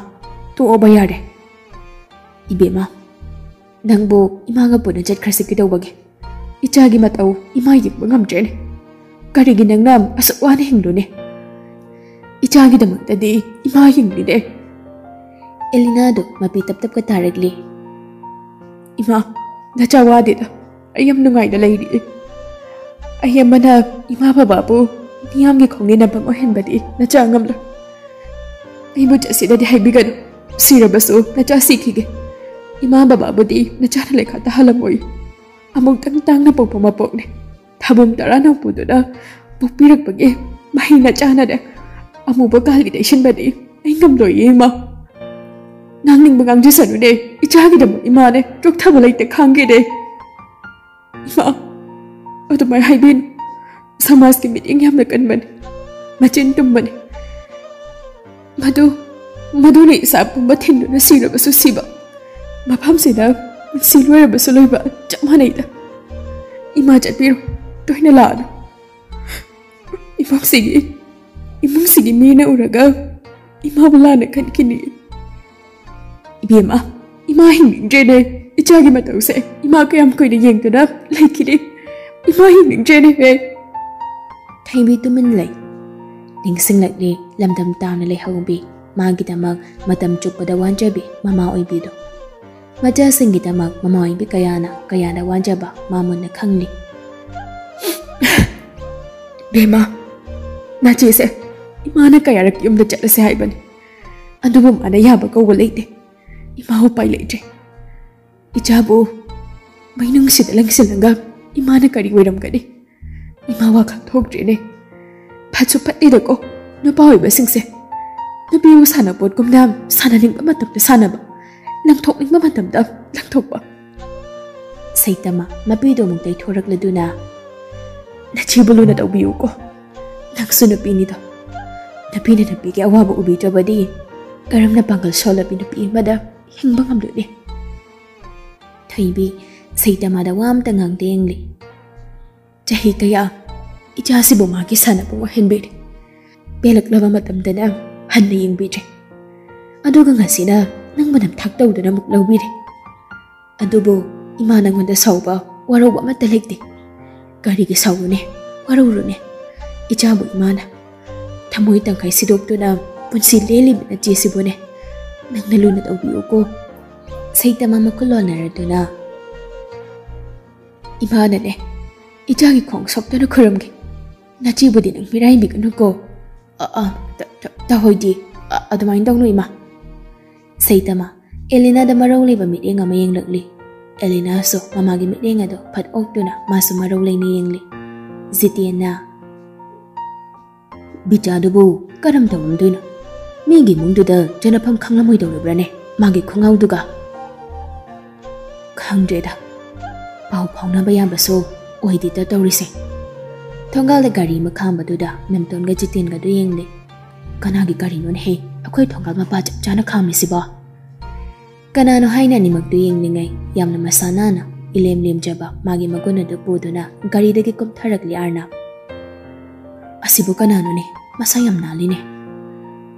ꯇꯣꯛꯑꯣꯕ ꯌꯥꯔꯦ꯫ ꯏꯕꯦꯝꯃ, ꯅꯪꯕꯨ ꯏꯃꯥꯒ ꯄꯨꯟꯅ ꯆꯠꯈ꯭ꯔꯁꯤ ꯀꯩꯗꯧꯕꯒꯦ? ꯏꯆꯥꯒꯤ ꯃꯇꯧ ꯏꯃꯥ ꯌꯦꯡꯕ ꯉꯝꯗ꯭ꯔꯦꯅꯦ꯫ ꯀꯔꯤꯒꯤ ꯅꯪꯅ ꯑꯁꯨꯛ ꯋꯥꯅ ꯍꯤꯡꯂꯨꯅꯦ? ꯏꯆꯥꯒꯤꯗꯃꯛꯇꯗꯤ ꯏꯃꯥ ꯍꯤꯡꯂꯤꯅꯦ꯫" ꯑꯦꯂꯤꯅꯥꯗꯨ ꯃꯄꯤ ꯇꯞ ꯇꯞꯀ ꯇꯥꯔꯛꯂꯤ꯫ "ꯏꯃꯥ, ꯅꯆꯥ ꯋꯥꯗꯦꯗ꯫ ꯑꯩ ꯌꯥꯝ ꯅꯨꯡꯉꯥꯏꯅ ꯂꯩꯔꯤ꯫ ꯑꯩ ꯑꯃꯅ ꯏꯃꯥ ꯕꯕꯥꯕꯨ ꯃꯤꯌꯥꯝꯒꯤ ꯈꯣꯡꯅꯦꯅꯕ ꯑꯣꯏꯍꯟꯕꯗꯤ ꯅꯆꯥ ꯉꯝꯂꯣꯏ꯫ ꯑꯩꯕꯨ ꯆꯠꯁꯤꯗꯗꯤ ꯍꯥꯏꯕꯤꯒꯅꯨ꯫ ꯁꯤꯔꯕꯁꯨ ꯅꯆꯥ ꯁꯤꯈꯤꯒꯦ꯫ ꯏꯃꯥ ꯕꯕꯥꯕꯨꯗꯤ ꯅꯆꯥꯅ ꯂꯩꯈꯥ ꯇꯥꯍꯜꯂꯝꯃꯣꯏ꯫ ꯑꯃꯨꯛꯇꯪ ꯇꯥꯡꯅ ꯄꯣꯛꯄ ꯃꯄꯣꯛꯅꯦ꯫ ꯊꯥꯕꯨꯝ ꯇꯔꯥ ꯅꯧꯄꯨꯗꯨꯅ ꯄꯣꯛꯄꯤꯔꯛꯄꯒꯤ ꯃꯍꯩ ꯅꯆꯥꯅꯅꯦ ꯑꯃꯨꯕ ꯀꯥꯜꯒꯤ ꯇꯩꯁꯤꯟꯕꯗꯤ ꯑꯩ ꯉꯝꯂꯣꯏꯌꯦ ꯏꯃꯥ꯫ ꯉꯥꯡꯅꯤꯡꯕ ꯉꯥꯡꯖꯁꯅꯨꯅꯦ꯫ ꯏꯆꯥꯒꯤꯗꯃꯛ ꯏꯃꯥꯅꯦ ꯆꯣꯛꯊꯕ ꯂꯩꯇꯦ ꯈꯥꯡꯒꯦꯅꯦ꯫ ꯏꯃꯥ, ꯑꯗꯨꯃꯥꯏ ꯍꯥꯏꯕꯤꯅꯨ꯫ ꯁꯃꯥꯖꯀꯤ ꯃꯤꯠꯌꯦꯡ ꯌꯥꯝꯅ ꯀꯟꯕꯅꯤ, ꯃꯆꯤꯟ ꯇꯨꯝꯕꯅꯤ꯫ ꯃꯗꯨ, ꯃꯗꯨꯅ ꯏꯆꯥ ꯄꯨꯝꯕ ꯊꯤꯟꯗꯨꯅ ꯁꯤꯔꯕꯁꯨ ꯁꯤꯕ, ꯃꯐꯝꯁꯤꯗ ꯄꯨꯟꯁꯤ ꯂꯣꯏꯔꯕꯁꯨ ꯂꯣꯏꯕ ꯆꯞ ꯃꯥꯟꯅꯩꯗ꯫ ꯏꯃꯥ, ꯆꯠꯄꯤꯔꯣ, ꯇꯣꯏꯅ ꯂꯥꯛꯑꯅꯨ꯫ ꯏꯃꯨꯡꯁꯤꯒꯤ, ꯏꯃꯨꯡꯁꯤꯒꯤ ꯃꯤꯅ ꯎꯔꯒ ꯏꯃꯥꯕꯨ ꯂꯥꯟꯅ ꯈꯟꯈꯤꯅꯤ꯫ ꯏꯕꯦꯝꯃ, ꯏꯃꯥ ꯍꯤꯡꯅꯤꯡꯗ꯭ꯔꯦꯅꯦ꯫ ꯏꯆꯥꯒꯤ ꯃꯇꯧꯁꯦ ꯏꯃꯥ ꯀꯌꯥꯝ ꯀꯨꯏꯅ ꯌꯦꯡꯗꯨꯅ ꯂꯩꯈꯤꯅꯤ? ꯏꯃꯥ ꯍꯤꯡꯅꯤꯡꯗ꯭ꯔꯦꯅꯦ꯫ ꯊꯩꯕꯤ ꯇꯨꯃꯤꯟ ꯂꯩ꯫ ꯅꯤꯡꯁꯤꯡꯂꯛꯂꯤ ꯂꯝꯗꯝ ꯇꯥꯡꯅ ꯂꯩꯍꯧꯕꯤ, ꯃꯥꯒꯤꯗꯃꯛ ꯃꯇꯝ ꯆꯨꯞꯄꯗ ꯋꯥꯟꯖꯕꯤ ꯃꯃꯥ ꯑꯣꯏꯕꯤꯗꯣ꯫ ꯃꯆꯥꯁꯤꯡꯒꯤꯗꯃꯛ ꯃꯃꯥ ꯑꯣꯏꯕꯤ ꯀꯌꯥꯅ ꯀꯌꯥꯗ ꯋꯥꯟꯖꯕ ꯃꯥ ꯃꯨꯟꯅ ꯈꯪꯂꯤ꯫ ꯕꯦꯝꯃ, ꯅꯆꯦꯁꯦ ꯏꯃꯥꯅ ꯀꯌꯥꯔꯛ ꯌꯨꯝꯗ ꯆꯠꯂꯁꯦ ꯍꯥꯏꯕꯅꯤ, ꯑꯗꯨꯕꯨ ꯃꯥꯅ ꯌꯥꯕ ꯀꯧꯕ ꯂꯩꯇꯦ꯫ ꯏꯃꯥ ꯎꯄꯥꯏ ꯂꯩꯇ꯭ꯔꯦ꯫ ꯏꯆꯥꯕꯨ ꯃꯩꯅꯨꯡꯁꯤꯗ ꯂꯪꯁꯤꯜꯂꯒ ꯏꯃꯥꯅ ꯀꯔꯤ ꯑꯣꯏꯔꯝꯒꯅꯤ? ꯏꯃꯥ ꯋꯥꯈꯜ ꯊꯣꯛꯇ꯭ꯔꯦꯅꯦ꯫ ꯐꯠꯁꯨ ꯐꯠꯂꯤꯗꯀꯣ ꯅꯨꯄꯥ ꯑꯣꯏꯕꯁꯤꯡꯁꯦ꯫ ꯅꯨꯄꯤꯕꯨ ꯁꯥꯟꯅꯄꯣꯠꯀꯨꯝꯅ ꯁꯥꯟꯅꯅꯤꯡꯕ ꯃꯇꯝꯗ ꯁꯥꯟꯅꯕ, ꯂꯪꯊꯣꯛꯅꯤꯡꯕ ꯃꯇꯝꯗ ꯂꯪꯊꯣꯛꯄ꯫ ꯁꯩꯇꯃ ꯃꯄꯤꯗꯨ ꯑꯃꯨꯛ ꯇꯩꯊꯣꯔꯛꯂꯗꯨꯅ, "ꯅꯆꯦꯕꯨ ꯂꯨꯅ ꯇꯧꯕꯤꯌꯨꯀꯣ꯫ ꯅꯪꯁꯨ ꯅꯨꯄꯤꯅꯤꯗꯣ꯫ ꯅꯨꯄꯤꯅ ꯅꯨꯄꯤꯒꯤ ꯑꯋꯥꯕ ꯎꯕꯤꯗ꯭ꯔꯕꯗꯤ ꯀꯔꯝꯅ ꯄꯥꯡꯒꯜ ꯁꯣꯜꯂꯕꯤ ꯅꯨꯄꯤ ꯑꯃꯗ ꯍꯤꯡꯕ ꯉꯝꯂꯨꯅꯤ?" ꯊꯣꯏꯕꯤ ꯁꯩꯇꯃꯗ ꯋꯥ ꯑꯃꯇ ꯉꯥꯡꯗ ꯌꯦꯡꯂꯤ꯫ ꯆꯍꯤ ꯀꯌꯥ ꯏꯆꯥꯁꯤꯕꯨ ꯃꯥꯒꯤ ꯁꯥꯟꯅꯄꯣꯠ ꯑꯣꯏꯍꯟꯕꯤꯔꯦ꯫ ꯄꯦꯜꯂꯛꯂꯕ ꯃꯇꯝꯗꯅ ꯍꯟꯅ ꯌꯦꯡꯕꯤꯗ꯭ꯔꯦ꯫ ꯑꯗꯨꯒ ꯉꯁꯤꯅ ꯅꯪꯕꯨ ꯅꯝꯊꯥꯛ ꯇꯧꯗꯨꯅ ꯑꯃꯨꯛ ꯂꯧꯕꯤꯔꯦ꯫ ꯑꯗꯨꯕꯨ ꯏꯃꯥ ꯅꯪꯉꯣꯟꯗ ꯁꯥꯎꯕ, ꯋꯥꯔꯧꯕ ꯑꯃꯠꯇ ꯂꯩꯇꯦ꯫ ꯀꯔꯤꯒꯤ ꯁꯥꯎꯔꯨꯅꯦ, ꯋꯥꯔꯧꯔꯨꯅꯦ? ꯏꯆꯥꯕꯨ ꯏꯃꯥꯅ ꯊꯃꯣꯏ ꯇꯪꯈꯥꯏ ꯁꯤꯗꯣꯛꯇꯨꯅ ꯄꯨꯟꯁꯤ ꯂꯦꯜꯂꯤꯕ ꯅꯆꯦꯁꯤꯕꯨꯅꯦ ꯅꯪꯅ ꯂꯨꯅ ꯇꯧꯕꯤꯌꯨꯀꯣ꯫ ꯁꯩꯇꯃ ꯃꯈꯨꯠ ꯂꯣꯟꯅꯔꯗꯨꯅ, "ꯏꯃꯥꯅꯅꯦ ꯏꯆꯥꯒꯤ ꯈꯣꯡ ꯁꯣꯛꯇꯅ ꯈꯨꯔꯨꯝꯒꯦ꯫ ꯅꯆꯦꯕꯨꯗꯤ ꯅꯪ ꯃꯤꯔꯥꯏꯕꯤꯒꯅꯨꯀꯣ꯫" "ꯑ, ꯑ, ꯇ-, ꯇ-, ꯇꯍꯣꯏꯗꯤ, ꯑ-, ꯑꯗꯨꯃꯥꯏꯅ ꯇꯧꯅꯨ, ꯏꯃꯥ꯫" ꯁꯩꯇꯃ ꯑꯦꯂꯤꯅꯥꯗ ꯃꯔꯧ ꯂꯩꯕ ꯃꯤꯠꯌꯦꯡ ꯑꯃ ꯌꯦꯡꯂꯛꯂꯤ꯫ ꯑꯦꯂꯤꯅꯥꯁꯨ ꯃꯃꯥꯒꯤ ꯃꯤꯠꯌꯦꯡ ꯑꯗꯨ ꯐꯠ ꯑꯣꯛꯇꯨꯅ ꯃꯥꯁꯨ ꯃꯔꯧ ꯂꯩꯅ ꯌꯦꯡꯂꯤ꯫ ꯖꯤꯇꯦꯟꯅ, "ꯕꯤꯆꯥꯗꯨꯕꯨ ꯀꯔꯝ ꯇꯧꯔꯝꯗꯣꯏꯅꯣ? ꯃꯤꯒꯤ ꯏꯃꯨꯡꯗꯨꯗ ꯆꯠꯅꯐꯝ ꯈꯪꯂꯝꯃꯣꯏꯗꯧꯔꯤꯕ꯭ꯔꯥꯅꯦ ꯃꯥꯒꯤ ꯈꯣꯡꯒꯥꯎꯗꯨꯒ?" "ꯈꯪꯗ꯭ꯔꯦꯗ, ꯄꯥꯎ ꯐꯥꯎꯅꯕ ꯌꯥꯕꯁꯨ ꯑꯣꯏꯗꯦꯗ ꯇꯧꯔꯤꯁꯦ꯫" ꯊꯣꯡꯒꯥꯜꯗ ꯒꯥꯔꯤ ꯑꯃ ꯈꯥꯝꯕꯗꯨꯗ ꯃꯦꯝꯇꯣꯟꯒ ꯖꯤꯇꯦꯟꯒꯗꯨ ꯌꯦꯡꯂꯦ꯫ "ꯀꯅꯥꯒꯤ ꯒꯥꯔꯤꯅꯣꯅꯦꯍꯦ, ꯑꯩꯈꯣꯏ ꯊꯣꯡꯒꯥꯜ ꯃꯄꯥ ꯆꯞ ꯆꯥꯅ ꯈꯥꯝꯃꯤꯁꯤꯕꯣ?" ꯀꯅꯥꯅꯣ ꯍꯥꯏꯅ ꯑꯅꯤꯃꯛꯇꯨ ꯌꯦꯡꯂꯤꯉꯩ, ꯌꯥꯝꯅ ꯃꯁꯥ ꯅꯥꯟꯅ ꯏꯂꯦꯝ ꯂꯦꯝꯖꯕ ꯃꯥꯒꯤ ꯃꯒꯨꯟ ꯑꯗꯨ ꯄꯨꯗꯨꯅ ꯒꯥꯔꯤꯗꯒꯤ ꯀꯨꯝꯊꯔꯛꯂꯤ ꯑꯔꯅꯥꯞ꯫ "ꯑꯁꯤꯕꯨ ꯀꯅꯥꯅꯣꯅꯦ? ꯃꯁꯥ ꯌꯥꯝ ꯅꯥꯜꯂꯤꯅꯦ꯫"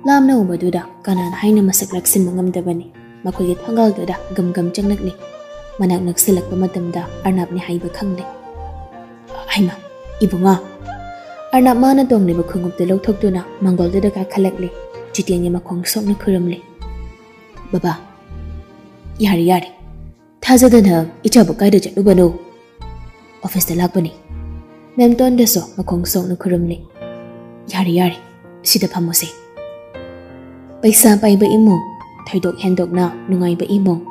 ꯂꯥꯞꯅ ꯎꯕꯗꯨꯗ ꯀꯅꯥꯅ ꯍꯥꯏꯅ ꯃꯁꯛ ꯂꯥꯛꯁꯤꯟꯕ ꯉꯝꯗꯕꯅꯤ꯫ ꯃꯈꯣꯏꯒꯤ ꯊꯣꯡꯒꯥꯜꯗꯨꯗ ꯒꯝ ꯒꯝ ꯆꯪꯂꯛꯂꯤ꯫ ꯃꯅꯥꯛ ꯅꯛꯁꯤꯜꯂꯛꯄ ꯃꯇꯝꯗ ꯑꯔꯅꯥꯞꯅꯤ ꯍꯥꯏꯕ ꯈꯪꯂꯦ꯫ "ꯍꯩꯃꯥ, ꯏꯕꯨꯡꯉꯣ!" ꯑꯔꯅꯥꯞ ꯃꯥꯅ ꯇꯣꯡꯂꯤꯕ ꯈꯣꯡꯎꯞꯇꯨ ꯂꯧꯊꯣꯛꯇꯨꯅ ꯃꯥꯡꯒꯣꯜꯗꯨꯗ ꯀꯥꯈꯠꯂꯛꯂꯦ꯫ ꯖꯤꯇꯦꯟꯒꯤ ꯃꯈꯣꯡ ꯁꯣꯛꯅ ꯈꯨꯔꯨꯝꯂꯦ꯫ "ꯕꯕꯥ, ꯌꯥꯔꯦ, ꯌꯥꯔꯦ꯫ ꯊꯥꯖꯗꯅ ꯏꯆꯥꯕꯨ ꯀꯥꯏꯗ ꯆꯠꯂꯨꯕꯅꯣ?" "ꯑꯣꯐꯤꯁꯇ ꯂꯥꯛꯄꯅꯤ꯫" ꯃꯦꯝꯇꯣꯟꯗꯁꯨ ꯃꯈꯣꯡ ꯁꯣꯛꯅ ꯈꯨꯔꯨꯝꯂꯦ꯫ "ꯌꯥꯔꯦ, ꯌꯥꯔꯦ, ꯁꯤꯗ ꯐꯝꯃꯨꯁꯦ꯫" ꯄꯩꯁꯥ ꯄꯥꯏꯕ ꯏꯃꯨꯡ, ꯊꯣꯏꯗꯣꯛ ꯍꯦꯟꯗꯣꯛꯅ ꯅꯨꯡꯉꯥꯏꯕ ꯏꯃꯨꯡ꯫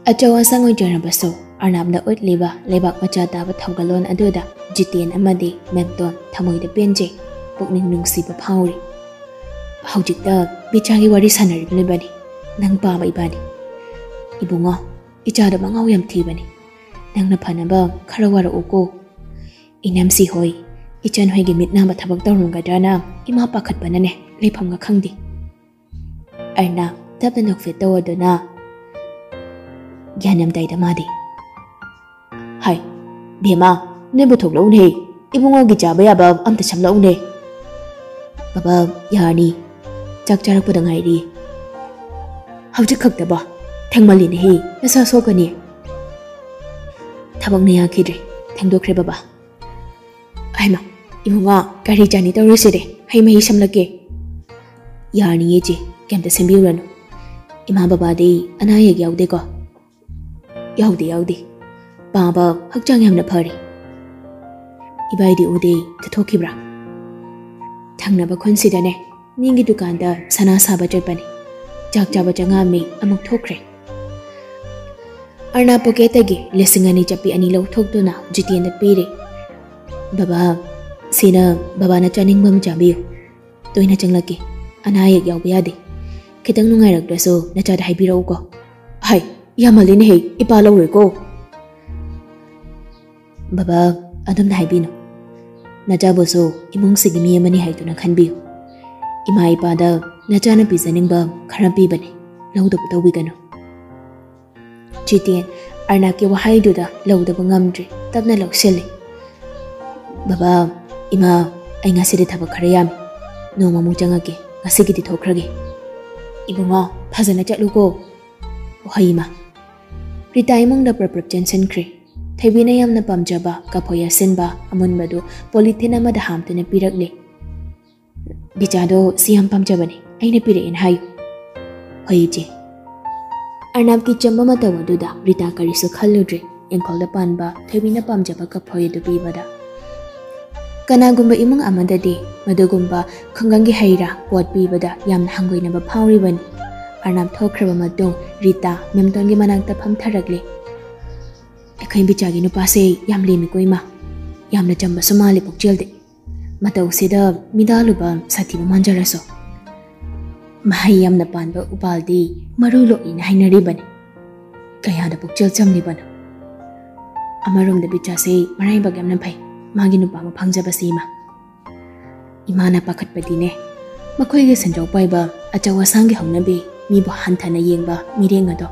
ꯑꯆꯧ ꯑꯁꯥꯡ ꯑꯣꯏꯖꯔꯕꯁꯨ ꯑꯔꯅꯥꯞꯅ ꯎꯠꯂꯤꯕ ꯂꯩꯕꯥꯛ ꯃꯆꯥ ꯇꯥꯕ ꯊꯧꯒꯜꯂꯣꯟ ꯑꯗꯨꯗ ꯖꯤꯇꯦꯟ ꯑꯃꯗꯤ ꯃꯦꯝꯇꯣꯟ ꯊꯃꯣꯏꯗ ꯄꯦꯟꯖꯩ, ꯄꯨꯛꯅꯤꯡ ꯅꯨꯡꯁꯤꯕ ꯐꯥꯎꯔꯤ꯫ "ꯍꯧꯖꯤꯛꯇ ꯕꯤꯆꯥꯒꯤ ꯋꯥꯔꯤ ꯁꯥꯟꯅꯔꯤꯕꯅꯤ, ꯅꯪ ꯄꯥꯕ ꯏꯕꯥꯅꯤ꯫ ꯏꯕꯨꯡꯉꯣ, ꯏꯆꯥꯗꯣ ꯃꯉꯥꯎ ꯌꯥꯝ ꯊꯤꯕꯅꯤ꯫ ꯅꯪꯅ ꯐꯅꯕ ꯈꯔ ꯋꯥꯔꯛꯎꯀꯣ꯫ ꯏꯅꯝꯁꯤ ꯍꯣꯏ, ꯏꯆꯟ ꯍꯣꯏꯒꯤ ꯃꯤꯠ ꯅꯥꯕ ꯊꯕꯛ ꯇꯧꯔꯝꯒꯗ꯭ꯔꯅ ꯏꯃꯥ ꯄꯥꯈꯠꯄꯅꯅꯦ ꯂꯩꯐꯝꯒ ꯈꯪꯗꯦ꯫" ꯑꯔꯅꯥꯞ ꯇꯞꯅ ꯅꯣꯛꯐꯦꯠ ꯇꯧꯗꯨꯅ ꯒ꯭ꯌꯥꯟ ꯌꯥꯝ ꯇꯥꯏꯗ ꯃꯥꯗꯤ꯫ "ꯍꯥꯏ, ꯕꯦꯝꯃ, ꯅꯣꯏꯕꯨ ꯊꯣꯛꯂꯛꯎꯅꯦ꯫ ꯏꯕꯨꯡꯉꯣꯒꯤ ꯆꯥꯕ ꯌꯥꯕ ꯑꯝꯇ ꯁꯝꯂꯛꯎꯅꯦ꯫" "ꯕꯕꯥ, ꯌꯥꯔꯅꯤ꯫ ꯆꯥꯛ ꯆꯥꯔꯛꯄꯗ ꯉꯥꯏꯔꯤ꯫" "ꯍꯧꯖꯤꯛ ꯈꯛꯇꯕꯣ? ꯊꯦꯡꯃꯜꯂꯤꯅꯦꯍꯦ, ꯅꯁꯥ ꯁꯣꯛꯀꯅꯤ꯫" "ꯊꯕꯛꯅ ꯌꯥꯈꯤꯗ꯭ꯔꯦ, ꯊꯦꯡꯗꯣꯛꯈ꯭ꯔꯦ ꯕꯕꯥ꯫" "ꯍꯩꯃꯥ, ꯏꯕꯨꯡꯉꯣ, ꯀꯔꯤ ꯆꯥꯅꯤ ꯇꯧꯔꯤꯁꯤꯗꯤ? ꯍꯩ ꯃꯍꯤ ꯁꯝꯂꯛꯀꯦ꯫" "ꯌꯥꯔꯅꯤꯌꯦ ꯏꯆꯦ, ꯀꯩꯝꯇ ꯁꯦꯝꯕꯤꯔꯨꯔꯅꯨ꯫ ꯏꯃꯥ ꯕꯕꯥꯗꯤ ꯑꯅꯥ ꯑꯌꯦꯛ ꯌꯥꯎꯗꯦꯀꯣ?" "ꯌꯥꯎꯗꯦ, ꯌꯥꯎꯗꯦ꯫ ꯄꯥꯕ ꯍꯛꯆꯥꯡ ꯌꯥꯝꯅ ꯐꯔꯤ꯫ ꯏꯕꯥꯏꯗꯤ ꯎꯗꯦ, ꯆꯠꯊꯣꯛꯈꯤꯕ꯭ꯔꯥ?" "ꯊꯪꯅꯕ ꯈꯨꯟꯁꯤꯗꯅꯦ, ꯃꯤꯒꯤ ꯗꯨꯀꯥꯟꯗ ꯁꯅꯥ ꯁꯥꯕ ꯆꯠꯄꯅꯤ꯫ ꯆꯥꯛ ꯆꯥꯕ ꯆꯪꯉꯛꯑꯝꯃꯤ, ꯑꯃꯨꯛ ꯊꯣꯛꯈ꯭ꯔꯦ꯫" ꯑꯔꯅꯥꯞ ꯄꯣꯀꯦꯠꯇꯒꯤ ꯂꯤꯁꯤꯡ ꯑꯅꯤ ꯆꯞꯄꯤ ꯑꯅꯤ ꯂꯧꯊꯣꯛꯇꯨꯅ ꯖꯤꯇꯦꯟꯗ ꯄꯤꯔꯦ꯫ "ꯕꯕꯥ, ꯁꯤꯅ ꯕꯕꯥꯅ ꯆꯥꯅꯤꯡꯕ ꯑꯃ ꯆꯥꯕꯤꯌꯨ꯫ ꯇꯣꯏꯅ ꯆꯪꯂꯛꯀꯦ꯫ ꯑꯅꯥ ꯑꯌꯦꯛ ꯌꯥꯎꯕ ꯌꯥꯗꯦ꯫ ꯈꯤꯇꯪ ꯅꯨꯡꯉꯥꯏꯔꯛꯇ꯭ꯔꯁꯨ ꯅꯆꯥꯗ ꯍꯥꯏꯕꯤꯔꯛꯎꯀꯣ꯫" "ꯍꯥꯏ, ꯌꯥꯝꯃꯜꯂꯤꯅꯦꯍꯦ, ꯏꯄꯥ ꯂꯧꯔꯣꯏꯀꯣ꯫" "ꯕꯕꯥ, ꯑꯗꯨꯝꯅ ꯍꯥꯏꯕꯤꯅꯨ꯫ ꯅꯆꯥꯕꯨꯁꯨ ꯏꯃꯨꯡꯁꯤꯒꯤ ꯃꯤ ꯑꯃꯅꯤ ꯍꯥꯏꯗꯨꯅ ꯈꯟꯕꯤꯌꯨ꯫ ꯏꯃꯥ ꯏꯄꯥꯗ ꯅꯆꯥꯅ ꯄꯤꯖꯅꯤꯡꯕ ꯈꯔ ꯄꯤꯕꯅꯤ, ꯂꯧꯗꯕ ꯇꯧꯕꯤꯒꯅꯨ꯫ ꯖꯤꯇꯦꯟ ꯑꯔꯅꯥꯕꯀꯤ ꯋꯥꯍꯩꯗꯨꯗ ꯂꯧꯗꯕ ꯉꯝꯗ꯭ꯔꯦ, ꯇꯞꯅ ꯂꯧꯁꯤꯜꯂꯤ꯫ "ꯕꯕꯥ, ꯏꯃꯥ, ꯑꯩ ꯉꯁꯤꯗꯤ ꯊꯕꯛ ꯈꯔ ꯌꯥꯝꯃꯤ, ꯅꯣꯡꯃꯃꯨꯛ ꯆꯪꯉꯛꯀꯦ, ꯉꯁꯤꯒꯤꯗꯤ ꯊꯣꯛꯈ꯭ꯔꯒꯦ꯫" "ꯏꯕꯨꯡꯉꯣ, ꯐꯖꯅ ꯆꯠꯂꯨꯀꯣ꯫" "ꯍꯣꯏ ꯏꯃꯥ꯫" ꯔꯤꯇꯥ ꯏꯃꯨꯡꯗ ꯄ꯭ꯔꯞ ꯄ꯭ꯔꯞ ꯆꯦꯟꯁꯤꯟꯈ꯭ꯔꯦ꯫ ꯊꯣꯏꯕꯤꯅ ꯌꯥꯝꯅ ꯄꯥꯝꯖꯕ ꯀꯐꯣꯏ ꯑꯁꯤꯟꯕ ꯑꯃꯨꯟꯕꯗꯨ ꯄꯣꯂꯤꯊꯤꯟ ꯑꯃꯗ ꯍꯥꯞꯇꯨꯅ ꯄꯤꯔꯛꯂꯦ꯫ "ꯕꯤꯆꯥꯗꯣ ꯁꯤ ꯌꯥꯝ ꯄꯥꯝꯖꯕꯅꯦ, ꯑꯩꯅ ꯄꯤꯔꯛꯑꯦꯅ ꯍꯥꯏꯌꯨ꯫" "ꯍꯣꯏ ꯏꯆꯦ꯫" ꯑꯔꯅꯥꯕꯀꯤ ꯆꯝꯕ ꯃꯇꯧ ꯑꯗꯨꯗ ꯔꯤꯇꯥ ꯀꯔꯤꯁꯨ ꯈꯜꯂꯨꯗ꯭ꯔꯦ, ꯏꯪꯈꯣꯜꯗ ꯄꯥꯟꯕ ꯊꯣꯏꯕꯤꯅ ꯄꯥꯝꯖꯕ ꯀꯐꯣꯏ ꯑꯗꯨ ꯄꯤꯕꯗ꯫ ꯀꯅꯥꯒꯨꯝꯕ ꯏꯃꯨꯡ ꯑꯃꯗꯗꯤ ꯃꯗꯨꯒꯨꯝꯕ ꯈꯨꯡꯒꯪꯒꯤ ꯍꯩ ꯔꯥ ꯄꯣꯠ ꯄꯤꯕꯗ ꯌꯥꯝꯅ ꯍꯪꯒꯣꯏꯅꯕ ꯐꯥꯎꯔꯤꯕꯅꯤ꯫ ꯑꯔꯅꯥꯕ ꯊꯣꯛꯈ꯭ꯔꯕ ꯃꯇꯨꯡ ꯔꯤꯇꯥ ꯃꯦꯝꯇꯣꯟꯒꯤ ꯃꯅꯥꯛꯇ ꯐꯝꯊꯔꯛꯂꯦ꯫ "ꯑꯩꯈꯣꯏ ꯕꯤꯆꯥꯒꯤ ꯅꯨꯄꯥꯁꯦ ꯌꯥꯝ ꯂꯦꯝꯃꯤꯀꯣ ꯏꯃꯥ, ꯌꯥꯝꯅ ꯆꯝꯕꯁꯨ ꯃꯥꯜꯂꯤ ꯄꯨꯛꯆꯦꯜꯗꯤ꯫ ꯃꯇꯧꯁꯤꯗ ꯃꯤꯗꯥꯜꯂꯨꯕ ꯁꯥꯊꯤꯕ ꯃꯥꯟꯖꯔꯁꯨ, ꯃꯍꯩ ꯌꯥꯝꯅ ꯄꯥꯟꯕ ꯎꯄꯥꯜꯗꯤ ꯃꯔꯨ ꯂꯣꯛꯏꯅ ꯍꯥꯏꯅꯔꯤꯕꯅꯤ꯫ ꯀꯌꯥꯗ ꯄꯨꯛꯆꯦꯜ ꯆꯝꯂꯤꯕꯅꯣ꯫ ꯑꯃꯔꯣꯝꯗ ꯕꯤꯆꯥꯁꯦ ꯃꯔꯥꯏꯕꯛ ꯌꯥꯝꯅ ꯐꯩ, ꯃꯥꯒꯤ ꯅꯨꯄꯥ ꯑꯃ ꯐꯪꯖꯕꯁꯤ ꯏꯃꯥ꯫" ꯏꯃꯥꯅ ꯄꯥꯈꯠꯄꯗꯤꯅꯦ, ꯃꯈꯣꯏꯒꯤ ꯁꯦꯟꯖꯥꯎ ꯄꯥꯏꯕ ꯑꯆꯧ ꯑꯁꯥꯡꯒꯤ ꯍꯧꯅꯕꯤ, ꯃꯤꯕꯨ ꯍꯟꯊꯅ ꯌꯦꯡꯕ ꯃꯤꯔꯦꯡ ꯑꯗꯣ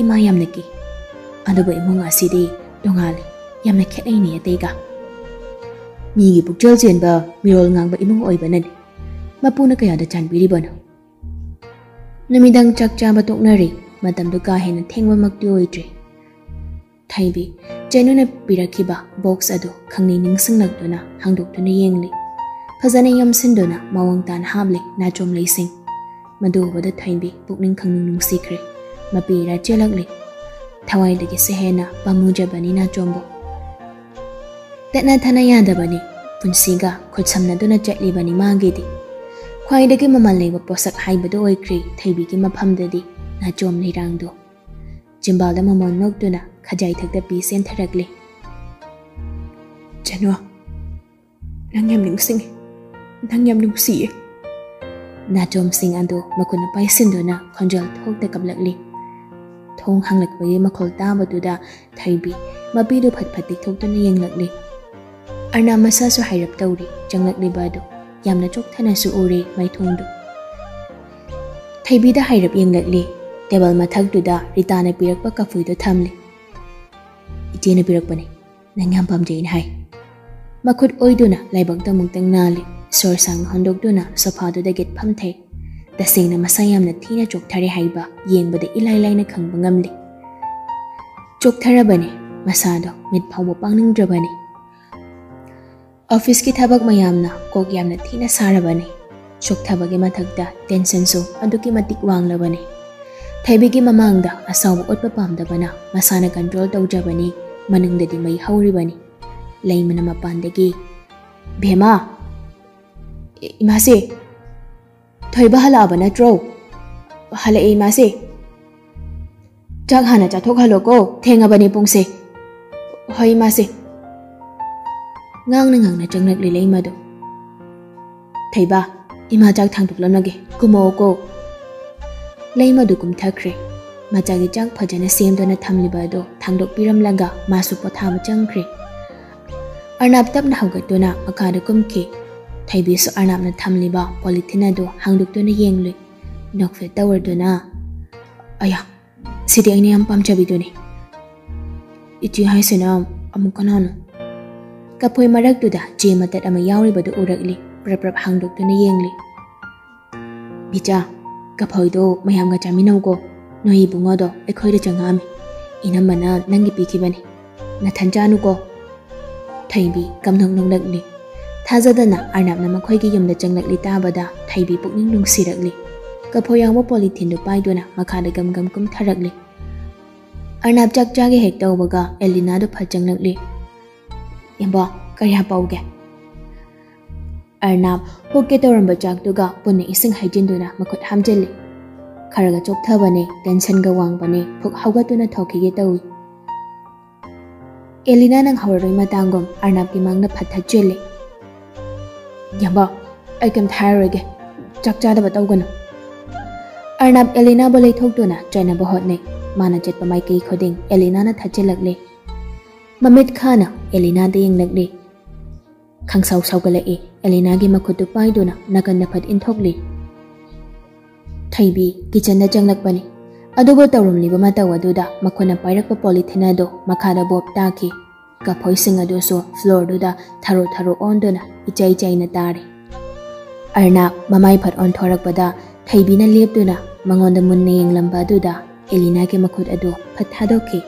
ꯏꯃꯥ ꯌꯥꯝꯅ ꯀꯤ꯫ ꯑꯗꯨꯕꯨ ꯏꯃꯨꯡ ꯑꯁꯤꯗꯤ ꯇꯣꯉꯥꯜꯂꯤ, ꯌꯥꯝꯅ ꯈꯦꯠꯅꯩꯅꯦ ꯑꯇꯩꯒ꯫ ꯃꯤꯒꯤ ꯄꯨꯛꯆꯦꯜ ꯆꯦꯟꯕ, ꯃꯤꯔꯣꯜ ꯉꯥꯡꯕ ꯏꯃꯨꯡ ꯑꯣꯏꯕꯅꯅꯤ꯫ ꯃꯄꯨꯅ ꯀꯌꯥꯗ ꯆꯥꯟꯕꯤꯔꯤꯕꯅꯣ? ꯅꯨꯃꯤꯗꯥꯡ ꯆꯥꯛ ꯆꯥꯕ ꯇꯣꯛꯅꯔꯦ꯫ ꯃꯇꯝꯗꯨ ꯀꯥ ꯍꯦꯟꯅ ꯊꯦꯡꯕꯃꯛꯇꯤ ꯑꯣꯏꯗ꯭ꯔꯤ꯫ ꯊꯣꯏꯕꯤ, ꯆꯦꯅꯨꯅ ꯄꯤꯔꯛꯈꯤꯕ ꯕꯣꯛꯁ ꯑꯗꯨ ꯈꯪꯅꯤꯡ ꯅꯤꯡꯁꯤꯡꯂꯛꯇꯨꯅ ꯍꯥꯡꯗꯣꯛꯇꯨꯅ ꯌꯦꯡꯂꯤ꯫ ꯐꯖꯅ ꯌꯣꯝꯁꯤꯟꯗꯨꯅ ꯃꯑꯣꯡ ꯇꯥꯅ ꯍꯥꯞꯂꯤ ꯅꯥꯆꯣꯝ ꯂꯩꯁꯤꯡ꯫ ꯃꯗꯨ ꯎꯕꯗ ꯊꯣꯏꯕꯤ ꯄꯨꯛꯅꯤꯡ ꯈꯪꯅꯨꯡ ꯅꯨꯡꯁꯤꯈ꯭ꯔꯦ꯫ ꯃꯄꯤ ꯏꯔꯥ ꯆꯦꯜꯂꯛꯂꯤ꯫ ꯊꯋꯥꯏꯗꯒꯤꯁꯨ ꯍꯦꯟꯅ ꯄꯥꯝꯃꯨꯖꯕꯅꯤ ꯅꯥꯆꯣꯝꯕꯨ꯫ ꯇꯠꯅ ꯊꯥꯅ ꯌꯥꯗꯕꯅꯤ꯫ ꯄꯨꯟꯁꯤꯒ ꯈꯨꯠꯁꯝꯅꯗꯨꯅ ꯆꯠꯂꯤꯕꯅꯤ ꯃꯥꯒꯤꯗꯤ꯫ ꯈ꯭ꯋꯥꯏꯗꯒꯤ ꯃꯃꯜ ꯂꯩꯕ ꯄꯣꯠꯁꯛ ꯍꯥꯏꯕꯗꯨ ꯑꯣꯏꯈ꯭ꯔꯦ ꯊꯣꯏꯕꯤꯒꯤ ꯃꯐꯝꯗꯗꯤ ꯅꯥꯆꯣꯝ ꯂꯩꯔꯥꯡꯗꯣ꯫ ꯆꯤꯝꯕꯥꯜꯗ ꯃꯃꯣꯟ ꯅꯣꯛꯇꯨꯅ ꯈꯖꯥꯏ ꯊꯛꯇ ꯄꯤ ꯆꯦꯟꯊꯔꯛꯂꯦ꯫ "ꯆꯅꯨ, ꯅꯪ ꯌꯥꯝ ꯅꯤꯡꯁꯤꯡꯉꯤ, ꯅꯪ ꯌꯥꯝ ꯅꯨꯡꯁꯤꯌꯦ꯫" ꯅꯥꯆꯣꯝꯁꯤꯡ ꯑꯗꯨ ꯃꯈꯨꯠꯅ ꯄꯥꯏꯁꯤꯟꯗꯨꯅ ꯈꯣꯟꯖꯦꯜ ꯊꯣꯛꯇ ꯀꯞꯂꯛꯂꯤ꯫ ꯊꯣꯡ ꯍꯥꯡꯂꯛꯄꯒꯤ ꯃꯈꯣꯜ ꯇꯥꯕꯗꯨꯗ ꯊꯣꯏꯕꯤ ꯃꯄꯤꯗꯨ ꯐꯠ ꯐꯠ ꯇꯤꯛꯊꯣꯛꯇꯨꯅ ꯌꯦꯡꯂꯛꯂꯤ꯫ ꯑꯔꯅꯥꯕ ꯃꯁꯥꯁꯨ ꯍꯥꯏꯔꯞ ꯇꯧꯔꯤ꯫ ꯆꯪꯂꯛꯂꯤꯕ ꯑꯗꯨ ꯌꯥꯝꯅ ꯆꯣꯛꯊꯅꯁꯨ ꯎꯔꯦ ꯃꯥꯏꯊꯣꯡꯗꯨ꯫ ꯊꯣꯏꯕꯤꯗ ꯍꯥꯏꯔꯞ ꯌꯦꯡꯂꯛꯂꯤ꯫ ꯇꯦꯕꯜ ꯃꯊꯛꯇꯨꯗ ꯔꯤꯇꯥꯅ ꯄꯤꯔꯛꯄ ꯀꯐꯣꯏꯗꯨ ꯊꯝꯂꯤ꯫ "ꯏꯆꯦꯅ ꯄꯤꯔꯛꯄꯅꯤ, ꯅꯪ ꯌꯥꯝ ꯄꯥꯝꯖꯩꯅ ꯍꯥꯏ"꯫ ꯃꯈꯨꯠ ꯑꯣꯏꯗꯨꯅ ꯂꯥꯏꯕꯛꯇ ꯑꯃꯨꯛꯇꯪ ꯅꯥꯜꯂꯤ꯫ ꯁꯣꯔ ꯁꯥꯡꯅ ꯍꯣꯟꯗꯣꯛꯇꯨꯅ ꯁꯣꯐꯥꯗꯨꯗ ꯒꯤꯠꯐꯝ ꯊꯩ꯫ ꯇꯁꯦꯡꯅ ꯃꯁꯥ ꯌꯥꯝꯅ ꯊꯤꯅ ꯆꯣꯛꯊꯔꯦ ꯍꯥꯏꯕ ꯌꯦꯡꯕꯗ ꯏꯂꯥꯏ ꯂꯥꯏꯅ ꯈꯪꯕ ꯉꯝꯂꯤ꯫ ꯆꯣꯛꯊꯔꯕꯅꯤ꯫ ꯃꯁꯥꯗꯣ ꯃꯤꯠ ꯐꯥꯎꯕ ꯄꯥꯡꯅꯤꯡꯗ꯭ꯔꯕꯅꯤ꯫ ꯑꯣꯐꯤꯁꯀꯤ ꯊꯕꯛ ꯃꯌꯥꯝꯅ ꯀꯣꯛ ꯌꯥꯝꯅ ꯊꯤꯅ ꯁꯥꯔꯕꯅꯤ꯫ ꯆꯣꯛꯊꯕꯒꯤ ꯃꯊꯛꯇ ꯇꯦꯟꯁꯟꯁꯨ ꯑꯗꯨꯛꯀꯤ ꯃꯇꯤꯛ ꯋꯥꯡꯂꯕꯅꯤ꯫ ꯊꯣꯏꯕꯤꯒꯤ ꯃꯃꯥꯡꯗ ꯑꯁꯥꯎꯕ ꯎꯠꯄ ꯄꯥꯝꯗꯕꯅ ꯃꯁꯥꯅ ꯀꯟꯇ꯭ꯔꯣꯜ ꯇꯧꯖꯕꯅꯤ꯫ ꯃꯅꯨꯡꯗꯗꯤ ꯃꯩ ꯍꯧꯔꯤꯕꯅꯤ꯫ ꯂꯩꯃꯅ ꯃꯄꯥꯟꯗꯒꯤ, "ꯚꯦꯃꯥ!" "ꯏ-, ꯏꯃꯥꯁꯦ!" "ꯊꯣꯏꯕ ꯍꯜꯂꯛꯑꯕ ꯅꯠꯇ꯭ꯔꯣ?" "ꯍꯜꯂꯛꯑꯦ, ꯏꯃꯥꯁꯦ꯫" "ꯆꯥꯛ ꯍꯥꯟꯅ ꯆꯥꯊꯣꯛꯍꯜꯂꯣꯀꯣ, ꯊꯦꯡꯉꯕꯅꯦ ꯄꯨꯡꯁꯦ꯫" "ꯍꯣꯏ, ꯏꯃꯥꯁꯦ꯫" ꯉꯥꯡꯅ ꯉꯥꯡꯅ ꯆꯪꯂꯛꯂꯤ ꯂꯩꯃꯗꯣ꯫ "ꯊꯣꯏꯕ, ꯏꯃꯥ ꯆꯥꯛ ꯊꯥꯡꯗꯣꯛꯂꯝꯂꯒꯦ, ꯀꯨꯝꯃꯛꯑꯣꯀꯣ꯫" ꯂꯩꯃꯗꯨ ꯀꯨꯝꯊꯈ꯭ꯔꯦ꯫ ꯃꯆꯥꯒꯤ ꯆꯥꯛ ꯐꯖꯅ ꯁꯦꯝꯗꯨꯅ ꯊꯝꯂꯤꯕ ꯑꯗꯨ ꯊꯥꯡꯗꯣꯛꯄꯤꯔꯝꯂꯒ ꯃꯥꯁꯨ ꯄꯣꯊꯥꯕ ꯆꯪꯈ꯭ꯔꯦ꯫ ꯑꯔꯅꯥꯕ ꯇꯞꯅ ꯍꯧꯒꯠꯇꯨꯅ ꯃꯈꯥꯗ ꯀꯨꯝꯈꯤ꯫ ꯊꯣꯏꯕꯤꯁꯨ ꯑꯔꯅꯥꯕꯅ ꯊꯝꯂꯤꯕ ꯄꯣꯂꯤꯊꯤꯟ ꯑꯗꯨ ꯍꯥꯡꯗꯣꯛꯇꯨꯅ ꯌꯦꯡꯂꯨꯏ꯫ ꯅꯣꯛꯐꯦꯠ ꯇꯧꯔꯗꯨꯅ, "ꯑꯌꯥ, ꯁꯤꯗꯤ ꯑꯩꯅ ꯌꯥꯝ ꯄꯥꯝꯖꯕꯤꯗꯨꯅꯤ꯫ ꯏꯆꯦ ꯍꯥꯏꯁꯤꯅ ꯑꯃꯨꯛ ꯀꯅꯥꯅꯣ?" ꯀꯐꯣꯏ ꯃꯔꯛꯇꯨꯗ ꯆꯦ ꯃꯇꯠ ꯑꯃ ꯌꯥꯎꯔꯤꯕꯗꯨ ꯎꯔꯛꯂꯤ꯫ ꯄ꯭ꯔꯞ ꯄ꯭ꯔꯞ ꯍꯥꯡꯗꯣꯛꯇꯨꯅ ꯌꯦꯡꯂꯤ꯫ "ꯕꯤꯆꯥ, ꯀꯐꯣꯏꯗꯣ ꯃꯌꯥꯝꯒ ꯆꯥꯃꯤꯟꯅꯧꯀꯣ꯫ ꯅꯣꯏ ꯏꯕꯨꯡꯉꯣꯗꯣ ꯑꯩꯈꯣꯏꯗ ꯆꯪꯉꯛꯑꯝꯃꯤ꯫ ꯏꯅꯝꯃꯅ ꯅꯪꯒꯤ ꯄꯤꯈꯤꯕꯅꯤ꯫ ꯅꯊꯟ ꯆꯥꯅꯨꯀꯣ꯫" ꯊꯣꯏꯕꯤ ꯀꯝꯅꯣꯛ ꯅꯣꯛꯂꯛꯂꯤ꯫ ꯊꯥꯖꯗꯅ ꯑꯔꯅꯥꯕꯅ ꯃꯈꯣꯏꯒꯤ ꯌꯨꯝꯗ ꯆꯪꯂꯛꯂꯤ ꯇꯥꯕꯗ ꯊꯣꯏꯕꯤ ꯄꯨꯛꯅꯤꯡ ꯅꯨꯡꯁꯤꯔꯛꯂꯤ꯫ ꯀꯐꯣꯏ ꯌꯥꯎꯕ ꯄꯣꯂꯤꯊꯤꯟꯗꯨ ꯄꯥꯏꯗꯨꯅ ꯃꯈꯥꯗ ꯒꯝ ꯒꯝ ꯀꯨꯝꯊꯔꯛꯂꯤ꯫ ꯑꯔꯅꯥꯕ ꯆꯥꯛ ꯆꯥꯒꯦ ꯍꯦꯛ ꯇꯧꯕꯒ ꯑꯦꯂꯤꯅꯥꯗꯨ ꯐꯠ ꯆꯪꯂꯛꯂꯤ꯫ "ꯌꯥꯝꯕ, ꯀꯔꯤ ꯍꯥꯞꯄꯧꯒꯦ?" ꯑꯔꯅꯥꯕ ꯍꯨꯛꯀꯦ ꯇꯧꯔꯝꯕ ꯆꯥꯛꯇꯨꯒ ꯄꯨꯟꯅ ꯏꯁꯤꯡ ꯍꯩꯖꯤꯟꯗꯨꯅ ꯃꯈꯨꯠ ꯍꯥꯝꯖꯤꯜꯂꯤ꯫ ꯈꯔꯒ ꯆꯣꯛꯊꯕꯅꯦ, ꯇꯦꯟꯁꯟꯒ ꯋꯥꯡꯕꯅꯦ, ꯐꯨꯛ ꯍꯧꯒꯠꯇꯨꯅ ꯊꯣꯛꯈꯤꯒꯦ ꯇꯧꯏ꯫ ꯑꯦꯂꯤꯅꯥ ꯅꯪꯍꯧꯔꯔꯣꯏ ꯃꯇꯥꯡꯒꯨꯝ ꯑꯔꯅꯥꯕꯀꯤ ꯃꯥꯡꯗ ꯐꯠ ꯊꯠꯆꯤꯜꯂꯤ꯫ "ꯌꯥꯝꯕ, ꯑꯩ ꯀꯩꯝꯇ ꯍꯥꯏꯔꯔꯣꯏꯒꯦ, ꯆꯥꯛ ꯆꯥꯗꯕ ꯇꯧꯒꯅꯨ꯫" ꯑꯔꯅꯥꯕ ꯑꯦꯂꯤꯅꯥꯕꯨ ꯂꯩꯊꯣꯛꯇꯨꯅ ꯆꯠꯅꯕ ꯍꯣꯠꯅꯩ꯫ ꯃꯥꯅ ꯆꯠꯄ ꯃꯥꯏꯀꯩ ꯈꯨꯗꯤꯡ ꯑꯦꯂꯤꯅꯥꯅ ꯊꯠꯆꯤꯜꯂꯛꯂꯤ꯫ ꯃꯃꯤꯠ ꯈꯥꯅ ꯑꯦꯂꯤꯅꯥꯗ ꯌꯦꯡꯂꯛꯂꯤ꯫ ꯈꯪꯁꯥꯎ ꯁꯥꯎꯒꯠꯂꯛꯏ꯫ ꯑꯦꯂꯤꯅꯥꯒꯤ ꯃꯈꯨꯠꯇꯨ ꯄꯥꯏꯗꯨꯅ ꯅꯥꯀꯟꯗ ꯐꯠ ꯏꯟꯊꯣꯛꯂꯤ꯫ ꯊꯩꯕꯤ ꯀꯤꯆꯟꯗ ꯆꯪꯂꯛꯄꯅꯤ꯫ ꯑꯗꯨꯕꯨ ꯇꯧꯔꯝꯂꯤꯕ ꯃꯇꯧ ꯑꯗꯨꯗ ꯃꯈꯣꯏꯅ ꯄꯥꯏꯔꯛꯄ ꯄꯣꯂꯤꯊꯤꯟ ꯑꯗꯨ ꯃꯈꯥꯗ ꯕꯣꯞ ꯇꯥꯈꯤ꯫ ꯀꯐꯣꯏꯁꯤꯡ ꯑꯗꯨꯁꯨ ꯐ꯭ꯂꯣꯔꯗꯨꯗ ꯊꯔꯣ ꯊꯔꯣ ꯑꯣꯟꯗꯨꯅ ꯏꯆꯥꯏ ꯆꯥꯏꯅ ꯇꯥꯔꯤ꯫ ꯑꯔꯅꯥꯕ ꯃꯃꯥꯏ ꯐꯠ ꯑꯣꯟꯊꯣꯔꯛꯄꯗ ꯊꯩꯕꯤꯅ ꯂꯦꯞꯇꯨꯅ ꯃꯉꯣꯟꯗ ꯃꯨꯟꯅ ꯌꯦꯡꯂꯝꯕ ꯑꯗꯨꯗ ꯑꯦꯂꯤꯅꯥꯒꯤ ꯃꯈꯨꯠ ꯑꯗꯨ ꯐꯠ ꯊꯥꯗꯣꯛꯈꯤ꯫